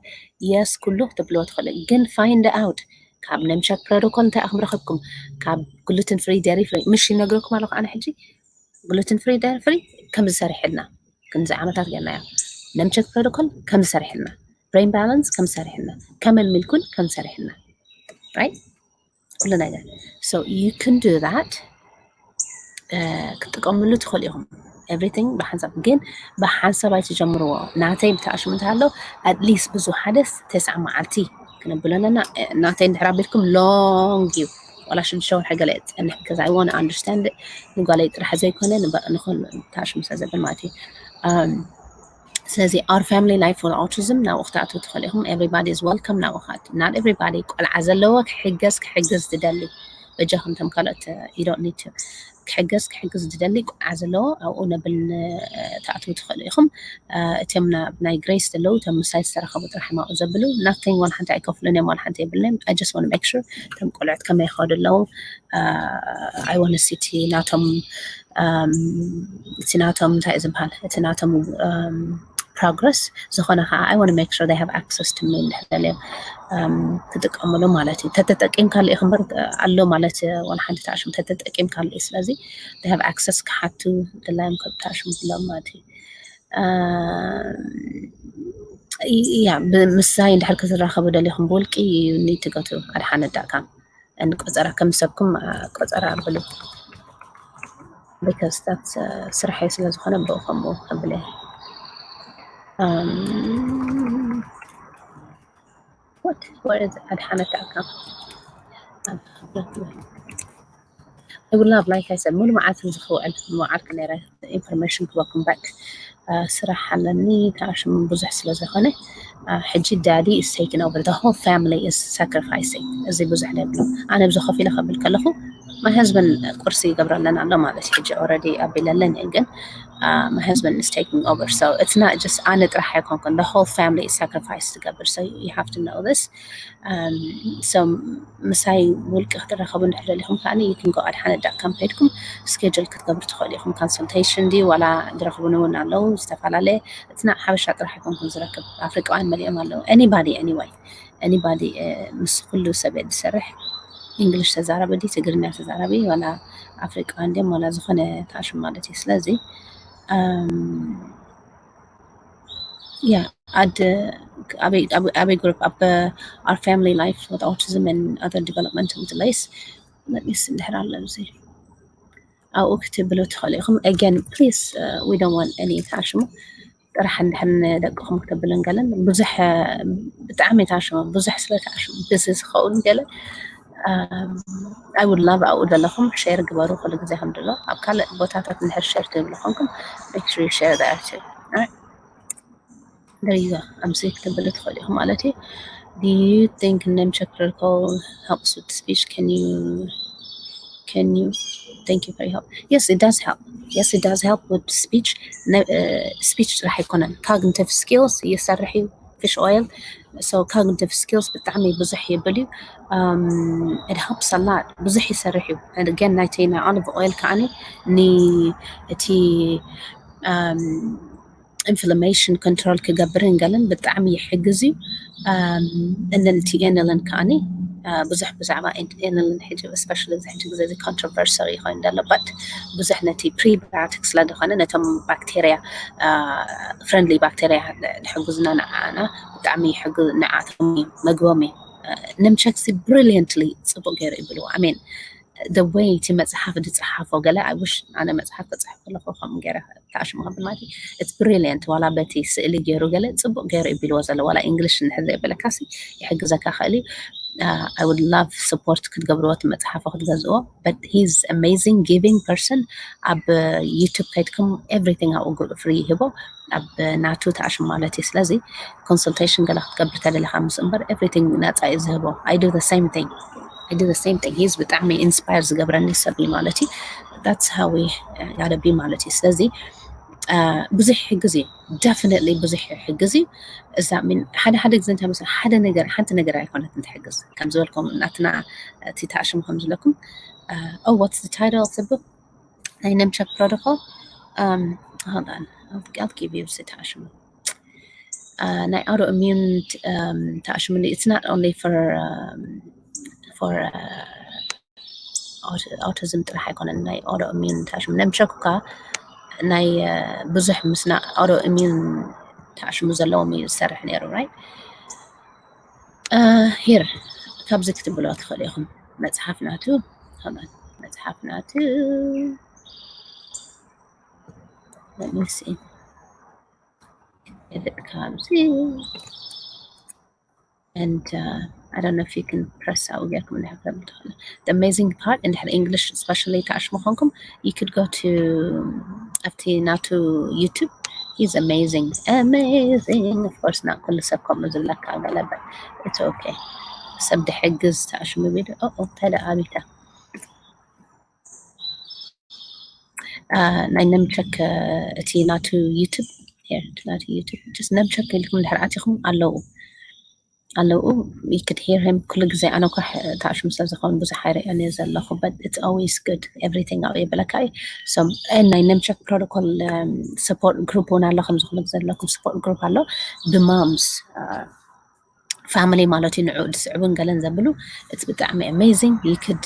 የስ ኩሉ ክትብልዎ ትኽእሉ ግን find out ካብ Nunchuk protocol እንታይ ኢኹም ረኸብኩም ካብ gluten free dairy free ምሽ ይነግረኩም ኣለኹ ኣነ ሕጂ gluten free dairy free ከም ዝሰርሕልና ክንዚ ዓመታት ገናዮ Nunchuk protocol ከም ዝሰርሕልና brain balance ከም ዝሰርሕልና camel milk እውን ከም ዝሰርሕልና right ኩሉ ነገር so you can do that ክትጥቀምሉ ትኽእሉ ኢኹም። Everything ብሓንሳብ ግን ብሓንሳብ ኣይትጀምርዎ። ናተይ ብተኣሽሙ እንተሃሎ at least ብዙ ሓደስ ተስዓ መዓልቲ ክነብሎ ኣለና። ናተይ እንድሕር ኣቢልኩም long እዩ ዋላ ሽዱሽተ ወርሒ ገለ እየ ዝፀንሕ because I want to understand ንጓለይ ጥራሕ ዘይኮነ ንኹሉ ተኣሽሙ ስለ ዘብል ማለት እዩ። ስለዚ our family life with autism ናብኡ ክትኣትዉ ትኽእሉ ኢኹም። Everybody is welcome ናብኡ ክኣቱ። Not everybody ቆልዓ ዘለዎ ክሕገዝ ክሕግዝ ዝደሊ በጃኹም እቶም ካልኦት you don't need to ክሕገዝ ክሕግዝ ዝደሊ ቆልዓ ዘለዎ ኣብኡ ነብል ትኣትዉ ትኽእሉ ኢኹም። እቶም ናይ ግሬስ ዘለዉ እቶም ምሳይ ዝተረኸቡ ጥራሕ ማኡ ዘብሉ nothing ዋላ ሓንቲ ኣይከፍሉን እዮም ዋላ ሓንቲ የብልን። I just want to make sure እቶም ቆልዑት ከመይ ይኸዱ ኣለዉ። I want to see እቲ ናቶም እቲ ናቶም እንታይ እዩ ዝበሃል እቲ ናቶም progress። ዝኾነ ከዓ I want to make sure they have access to me እንድሕር ደልዮም ክጥቀምሉ ማለት እዩ። ተተጠቂምካሉ ኢኹ እምበር ኣሎ ማለት ዋላ ሓንቲ ተኣሽሙ ተተጠቂምካሉ እዩ። ስለዚ they have access ክሓቱ ድላዮም ተኣሽሙ ብሎም ማለት እዩ። ያ ምሳይ እንድሕር ክትራኸቡ ደሊኹም ብውልቂ need to go to ኣድሓነ ዳት ካም and ቆፀራ ከም ሰብኩም ቆፀራ ኣብሉ። Because that's ስራሐይ ስለ ዝኾነ ብኡ ከምኡ ከብለ what what is ኣድሓነ ዳት ካም? I would love, like I said, ሙሉ መዓልቲ ዝኽውዕል መዓልቲ ነረ information ክበኩም back ስራሕ ኣለኒ። ተኣሽሙ ብዙሕ ስለ ዝኾነ ሕጂ daddy is taking over, the whole family is sacrificing። እዚ ብዙሕ ደብሎ ኣነ ብዙ ከፊለ ከብል ከለኹ my husband ቁርሲ ይገብረለን ኣሎ ማለት ሕጂ already ኣቢለለን እየ፣ ግን my husband is taking over, so it's not just ኣነ ጥራሕ ኣይኮንኩን፣ the whole family is sacrifice ትገብር። So you have to know this. So ምሳይ ውልቂ ክትራኸቡ እንድሕር ደሊኹም ከዓ you can go ኣድሓነ ዳት ካም ከይድኩም schedule ክትገብሩ ትኽእሉ ኢኹም። Consultation ድዩ ዋላ ዝረኽቡኒ እውን ኣለዉ ዝተፈላለየ። እቲ ናይ ሓበሻ ጥራሕ ኣይኮንኩን ዝረክብ፣ ኣፍሪቃውያን መሊኦም ኣለዉ። Anybody anyway anybody ምስ ኩሉ ሰብ እየ ዝሰርሕ። English ተዛራቢ ድዩ ትግርኛ ተዛራቢ ዋላ ኣፍሪቃውያን ድዮም ዋላ ዝኾነ ተኣሽሙ ማለት እዩ። ስለዚ yeah ad ኣበይ group ኣብ our family life with autism and other developmental delays። Let me see እንድሕር ኣሎ እዚ ኣብኡ ክትብሉ ትኽእሉ ኢኹም። Again please we don't want any ተኣሽሙ ጥራሕ እንድሕር ንደቅኹም ክተብልን ገለን ብዙሕ ብጣዕሚ ተኣሽሙ ብዙሕ ስለ ተኣሽሙ busy ዝኸውን ገለ I would love ኣብኡ ዘለኹም share ግበሩ። ኩሉ ግዜ ከም ድሎ ኣብ ካልእ ቦታታት እንድሕር share ትብሉ ኮንኩም make sure you share there too. There you go. ኣብዚ ክትብሉ ትኽእሉ ኢኹም ማለት እዩ። Do you think Nemchek protocol helps with speech? Can you can you thank you for your help? Yes, it does help. Yes, it does help with speech. Speech ጥራሕ ኣይኮነን፣ cognitive skills ይሰርሕ እዩ fish oil። So cognitive skills ብጣዕሚ ብዙሕ ይብል እዩ። It helps a lot. ብዙሕ ይሰርሕ እዩ። And again ናይቲ ናይ olive oil ከዓኒ ን እቲ inflammation control ክገብርን ገለን ብጣዕሚ ይሕግዝ እዩ። And then እቲ inulin ከዓኒ ብዙሕ ብዛዕባ inulin ሕጂ especially እዚ ሕጂ ግዜ እዚ controversial ይኮን ዘሎ but ብዙሕ ነቲ prebiotic ስለ ዝኾነ ነቶም bacteria friendly bacteria ዝሕግዙና ንዓና ብጣዕሚ ይሕግዙ። ንዓቶም እዩ መግቦም እዩ። Nemchek ሲ brilliantly ፅቡቅ ገይሩ ይብልዎ። I mean the way እቲ መፅሓፍ ዝፀሓፎ ገለ I wish ኣነ መፅሓፍ ክፅሕፍ ከለኹ ከምኡ ገይረ ተኣሽሙ ከብል ማለት እዩ። It's brilliant ዋላ በቲ ስእሊ ገይሩ ገለ ፅቡቅ ገይሩ ይብልዎ ዘሎ ዋላ English እንድሕር ዘይበለካሲ ይሕግዘካ ክእል እዩ። I would love support ክትገብርዎ እቲ መፅሓፎ ክትገዝእዎ but he's amazing giving person። ኣብ YouTube ከይድኩም everything ኣብኡ free ይህቦ ኣብ ናቱ ተኣሽሙ ማለት እዩ። ስለዚ consultation ገለ ክትገብር ተደለካ ምስ እምበር everything ናፃ እዩ ዝህቦ። I do the same thing. I do the same thing. He's ብጣዕሚ inspire ዝገብረኒ ሰብ እዩ ማለት እዩ። That's how we gotta be ማለት እዩ። ስለዚ ብዙሕ ይሕግዝ እዩ። Definitely ብዙሕ ይሕግዝ እዩ። እዛ ምን ሓደ ሓደ ግዜ እንታይ መስሎ ሓደ ነገር ሓንቲ ነገር ኣይኮነትን ትሕግዝ ከም ዝበልኩም ናትና እቲ ተኣሽሙ ከም ዝብለኩም። Oh, what's the title of the book? ናይ Nemchek protocol. Hold on, I'll give you the ተኣሽሙ ናይ autoimmune ተኣሽሙ። It's not only for for autism ጥራሕ ኣይኮነን። ናይ autoimmune ተኣሽሙ Nemchek እኳ ናይ ብዙሕ ምስ autoimmune ተኣሽሙ ዘለዎም እዩ ዝሰርሕ ነይሩ። Right here ካብዚ ክትብሎ ትኽእሉ ኢኹም። መፅሓፍ ናቱ መፅሓፍ ናቱ Let me see. Is it comes in? And uh, I don't know if you can press out. The amazing part in English, especially ተኣሽሙ ኮንኩም, you could go to ኣብቲ ናቱ YouTube. He's amazing, amazing. Of course, not ኩሉ ሰብ ከምኡ ዝብለካ ገለ, but it's okay. ሰብ ድሕግዝ ተኣሽሙ ቢሉ ኦ ኦ ተደ ኣቢታ ናይ Nemchek እቲ ናቱ YouTube ናቱ YouTube just Nemchek ኢልኩም ድሕር ኣቲኹም ኣለዉ። ኣለዉ። You could hear him ኩሉ ግዜ። ኣነ እኳ ተኣሽሙ ስለ ዝኸውን ብዙሕ ኣይርእዮን እየ ዘለኹ፣ but it's always good, everything ኣብኡ የብለካ እዩ። So ናይ ነምቸክ ፕሮቶኮል support group እውን ኣሎ። ከምዚ ኩሉ ግዜ ዘለኩም support group ኣሎ ብማምስ family ማለት እዩ። ንዑ ዝስዕቡን ገለን ዘብሉ፣ it's ብጣዕሚ amazing። You could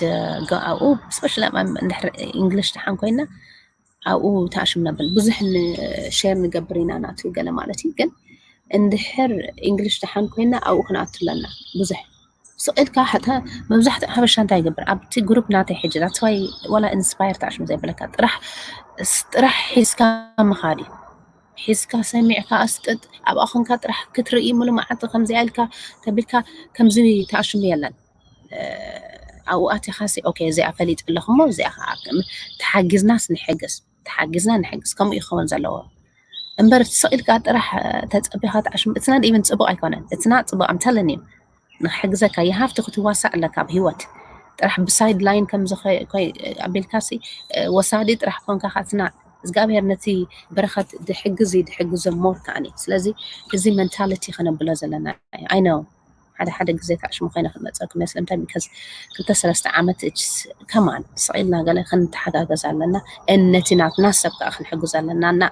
go ኣብኡ፣ especially እንድሕር English ደሓን ኮይና ኣብኡ ተኣሽም ነብል። ብዙሕ share ንገብር ኢና ናቱ ገለ ማለት እዩ። ግን እንድሕር English ደሓን ኮይና ኣብኡ ክንኣቱ ኣለና። ብዙሕ ስቕ ኢልካ ሕተ መብዛሕትኡ ሓበሻ እንታይ ይገብር ኣብቲ group ናተይ ሕጂ፣ that's why ዋላ inspire ተኣሽም ዘይብለካ፣ ጥራሕ ጥራሕ ሒዝካ ምኻድ እዩ። ሒዝካ ሰሚዕካ ኣስቅጥ። ኣብኣ ኮንካ ጥራሕ ክትርኢ ሙሉ መዓልቲ ከምዚኣ ኢልካ ተቢልካ ከምዚ ተኣሽሙ የለን። ኣብኡ ኣቲኻ ሲ okay እዚኣ ፈሊጠ ኣለኹ እሞ እዚኣ ከዓ ከም ተሓጊዝናስ ንሕግዝ፣ ተሓጊዝና ንሕግዝ። ከምኡ ይኸውን ዘለዎ እምበር ስቕ ኢልካ ጥራሕ ተጸቢኻ ተኣሽሙ፣ it's not even ጽቡቕ ኣይኮነን። It's not ጽቡቕ፣ I'm telling you። ንክሕግዘካ you have to ክትዋሳእ ኣለካ ኣብ ህይወት። ጥራሕ ብሳይድ ላይን ከምዚ ኣቢልካ ሲ ወሳዲ ጥራሕ ኮንካ ካትና እግዚኣብሔር ነቲ በረኸት ድሕግዝ እዩ ድሕግዞ more ከዓኒ። ስለዚ እዚ mentality ከነብሎ ዘለና I know ሓደ ሓደ ግዜ ተኣሽሙ ኮይነ ክመፀኩም እየ። ስለምንታይ? Because ክልተ ሰለስተ ዓመት ከማን ስቕ ኢልና ገለ ክንተሓጋገዝ ኣለና። ነቲ ናትና ሰብ ከዓ ክንሕግዝ ኣለና እና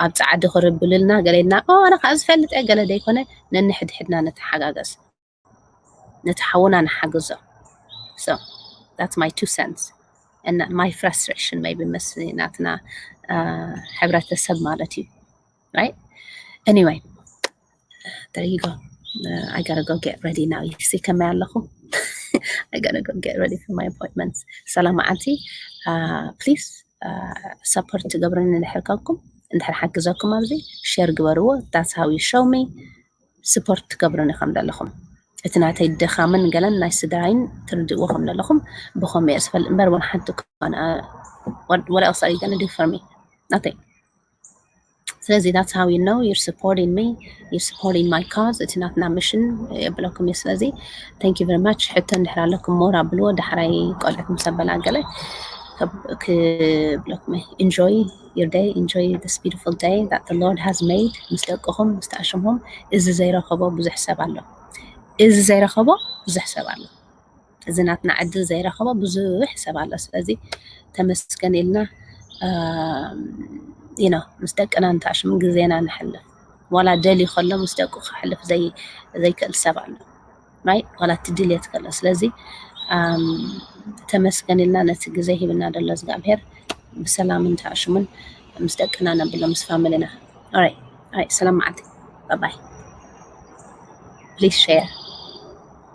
ኣብ ፃዕዲ ክርብልልና ገለ ኢልና ኣነ ከዓ ዝፈልጥ እየ ገለ ደይኮነ ነንሕድሕድና ንተሓጋገዝ፣ ነቲ ሓውና ንሓግዞ። So that's my two cents and my frustration maybe ምስ ናትና ሕብረተሰብ ማለት እዩ። Right? Anyway, there you go. I gotta go get ready now. You see ከመይ ኣለኹ? I gotta go get ready for my appointments. ሰላም መዓልቲ። Please support ትገብሩኒ እንድሕር ከኩም እንድሕር ሓግዘኩም ኣብዚ share ግበርዎ። That's how you show me support ትገብሩኒ ከም ዘለኹም፣ እቲ ናተይ ድኻምን ገለን ናይ ስድራይን ትርድእዎ ከም ዘለኹም ብኸም እየ ዝፈልጥ እምበር one ሓንቲ ኮነ what else are you gonna do for me? Nothing። ስለዚ that's how you know you're supporting me, you're supporting my cause። እቲ ናትና mission የብለኩም እየ። ስለዚ thank you very much። ሕቶ እንድሕር ኣለኩም more ኣብልዎ፣ ዳሕራይ ቆልዕት ምስ ኣበላ ገለ ክብለኩም እየ። Enjoy your day, enjoy this beautiful day that the Lord has made። ምስ ደቅኹም ምስ ተኣሽምኹም። እዚ ዘይረኸቦ ብዙሕ ሰብ ኣሎ፣ እዚ ዘይረኸቦ ብዙሕ ሰብ ኣሎ። እዚ ናትና ዕድል ዘይረኸቦ ብዙሕ ሰብ ኣሎ። ስለዚ ተመስገን ኢልና you know ምስ ደቅና ንተኣሽሙ ግዜና ንሕልፍ። ዋላ ደልዩ ከሎ ምስ ደቁ ክሕልፍ ዘይክእል ሰብ ኣሎ። Right? ዋላ እቲ ድልየት ከሎ። ስለዚ ተመስገን ኢልና ነቲ ግዜ ሂብና ዘሎ እግዚኣብሔር ብሰላምን ተኣሽሙን ምስ ደቅና ነብሎ ምስ ፋሚሊና። Alright, ሰላም መዓልቲ። Bye bye። Please share.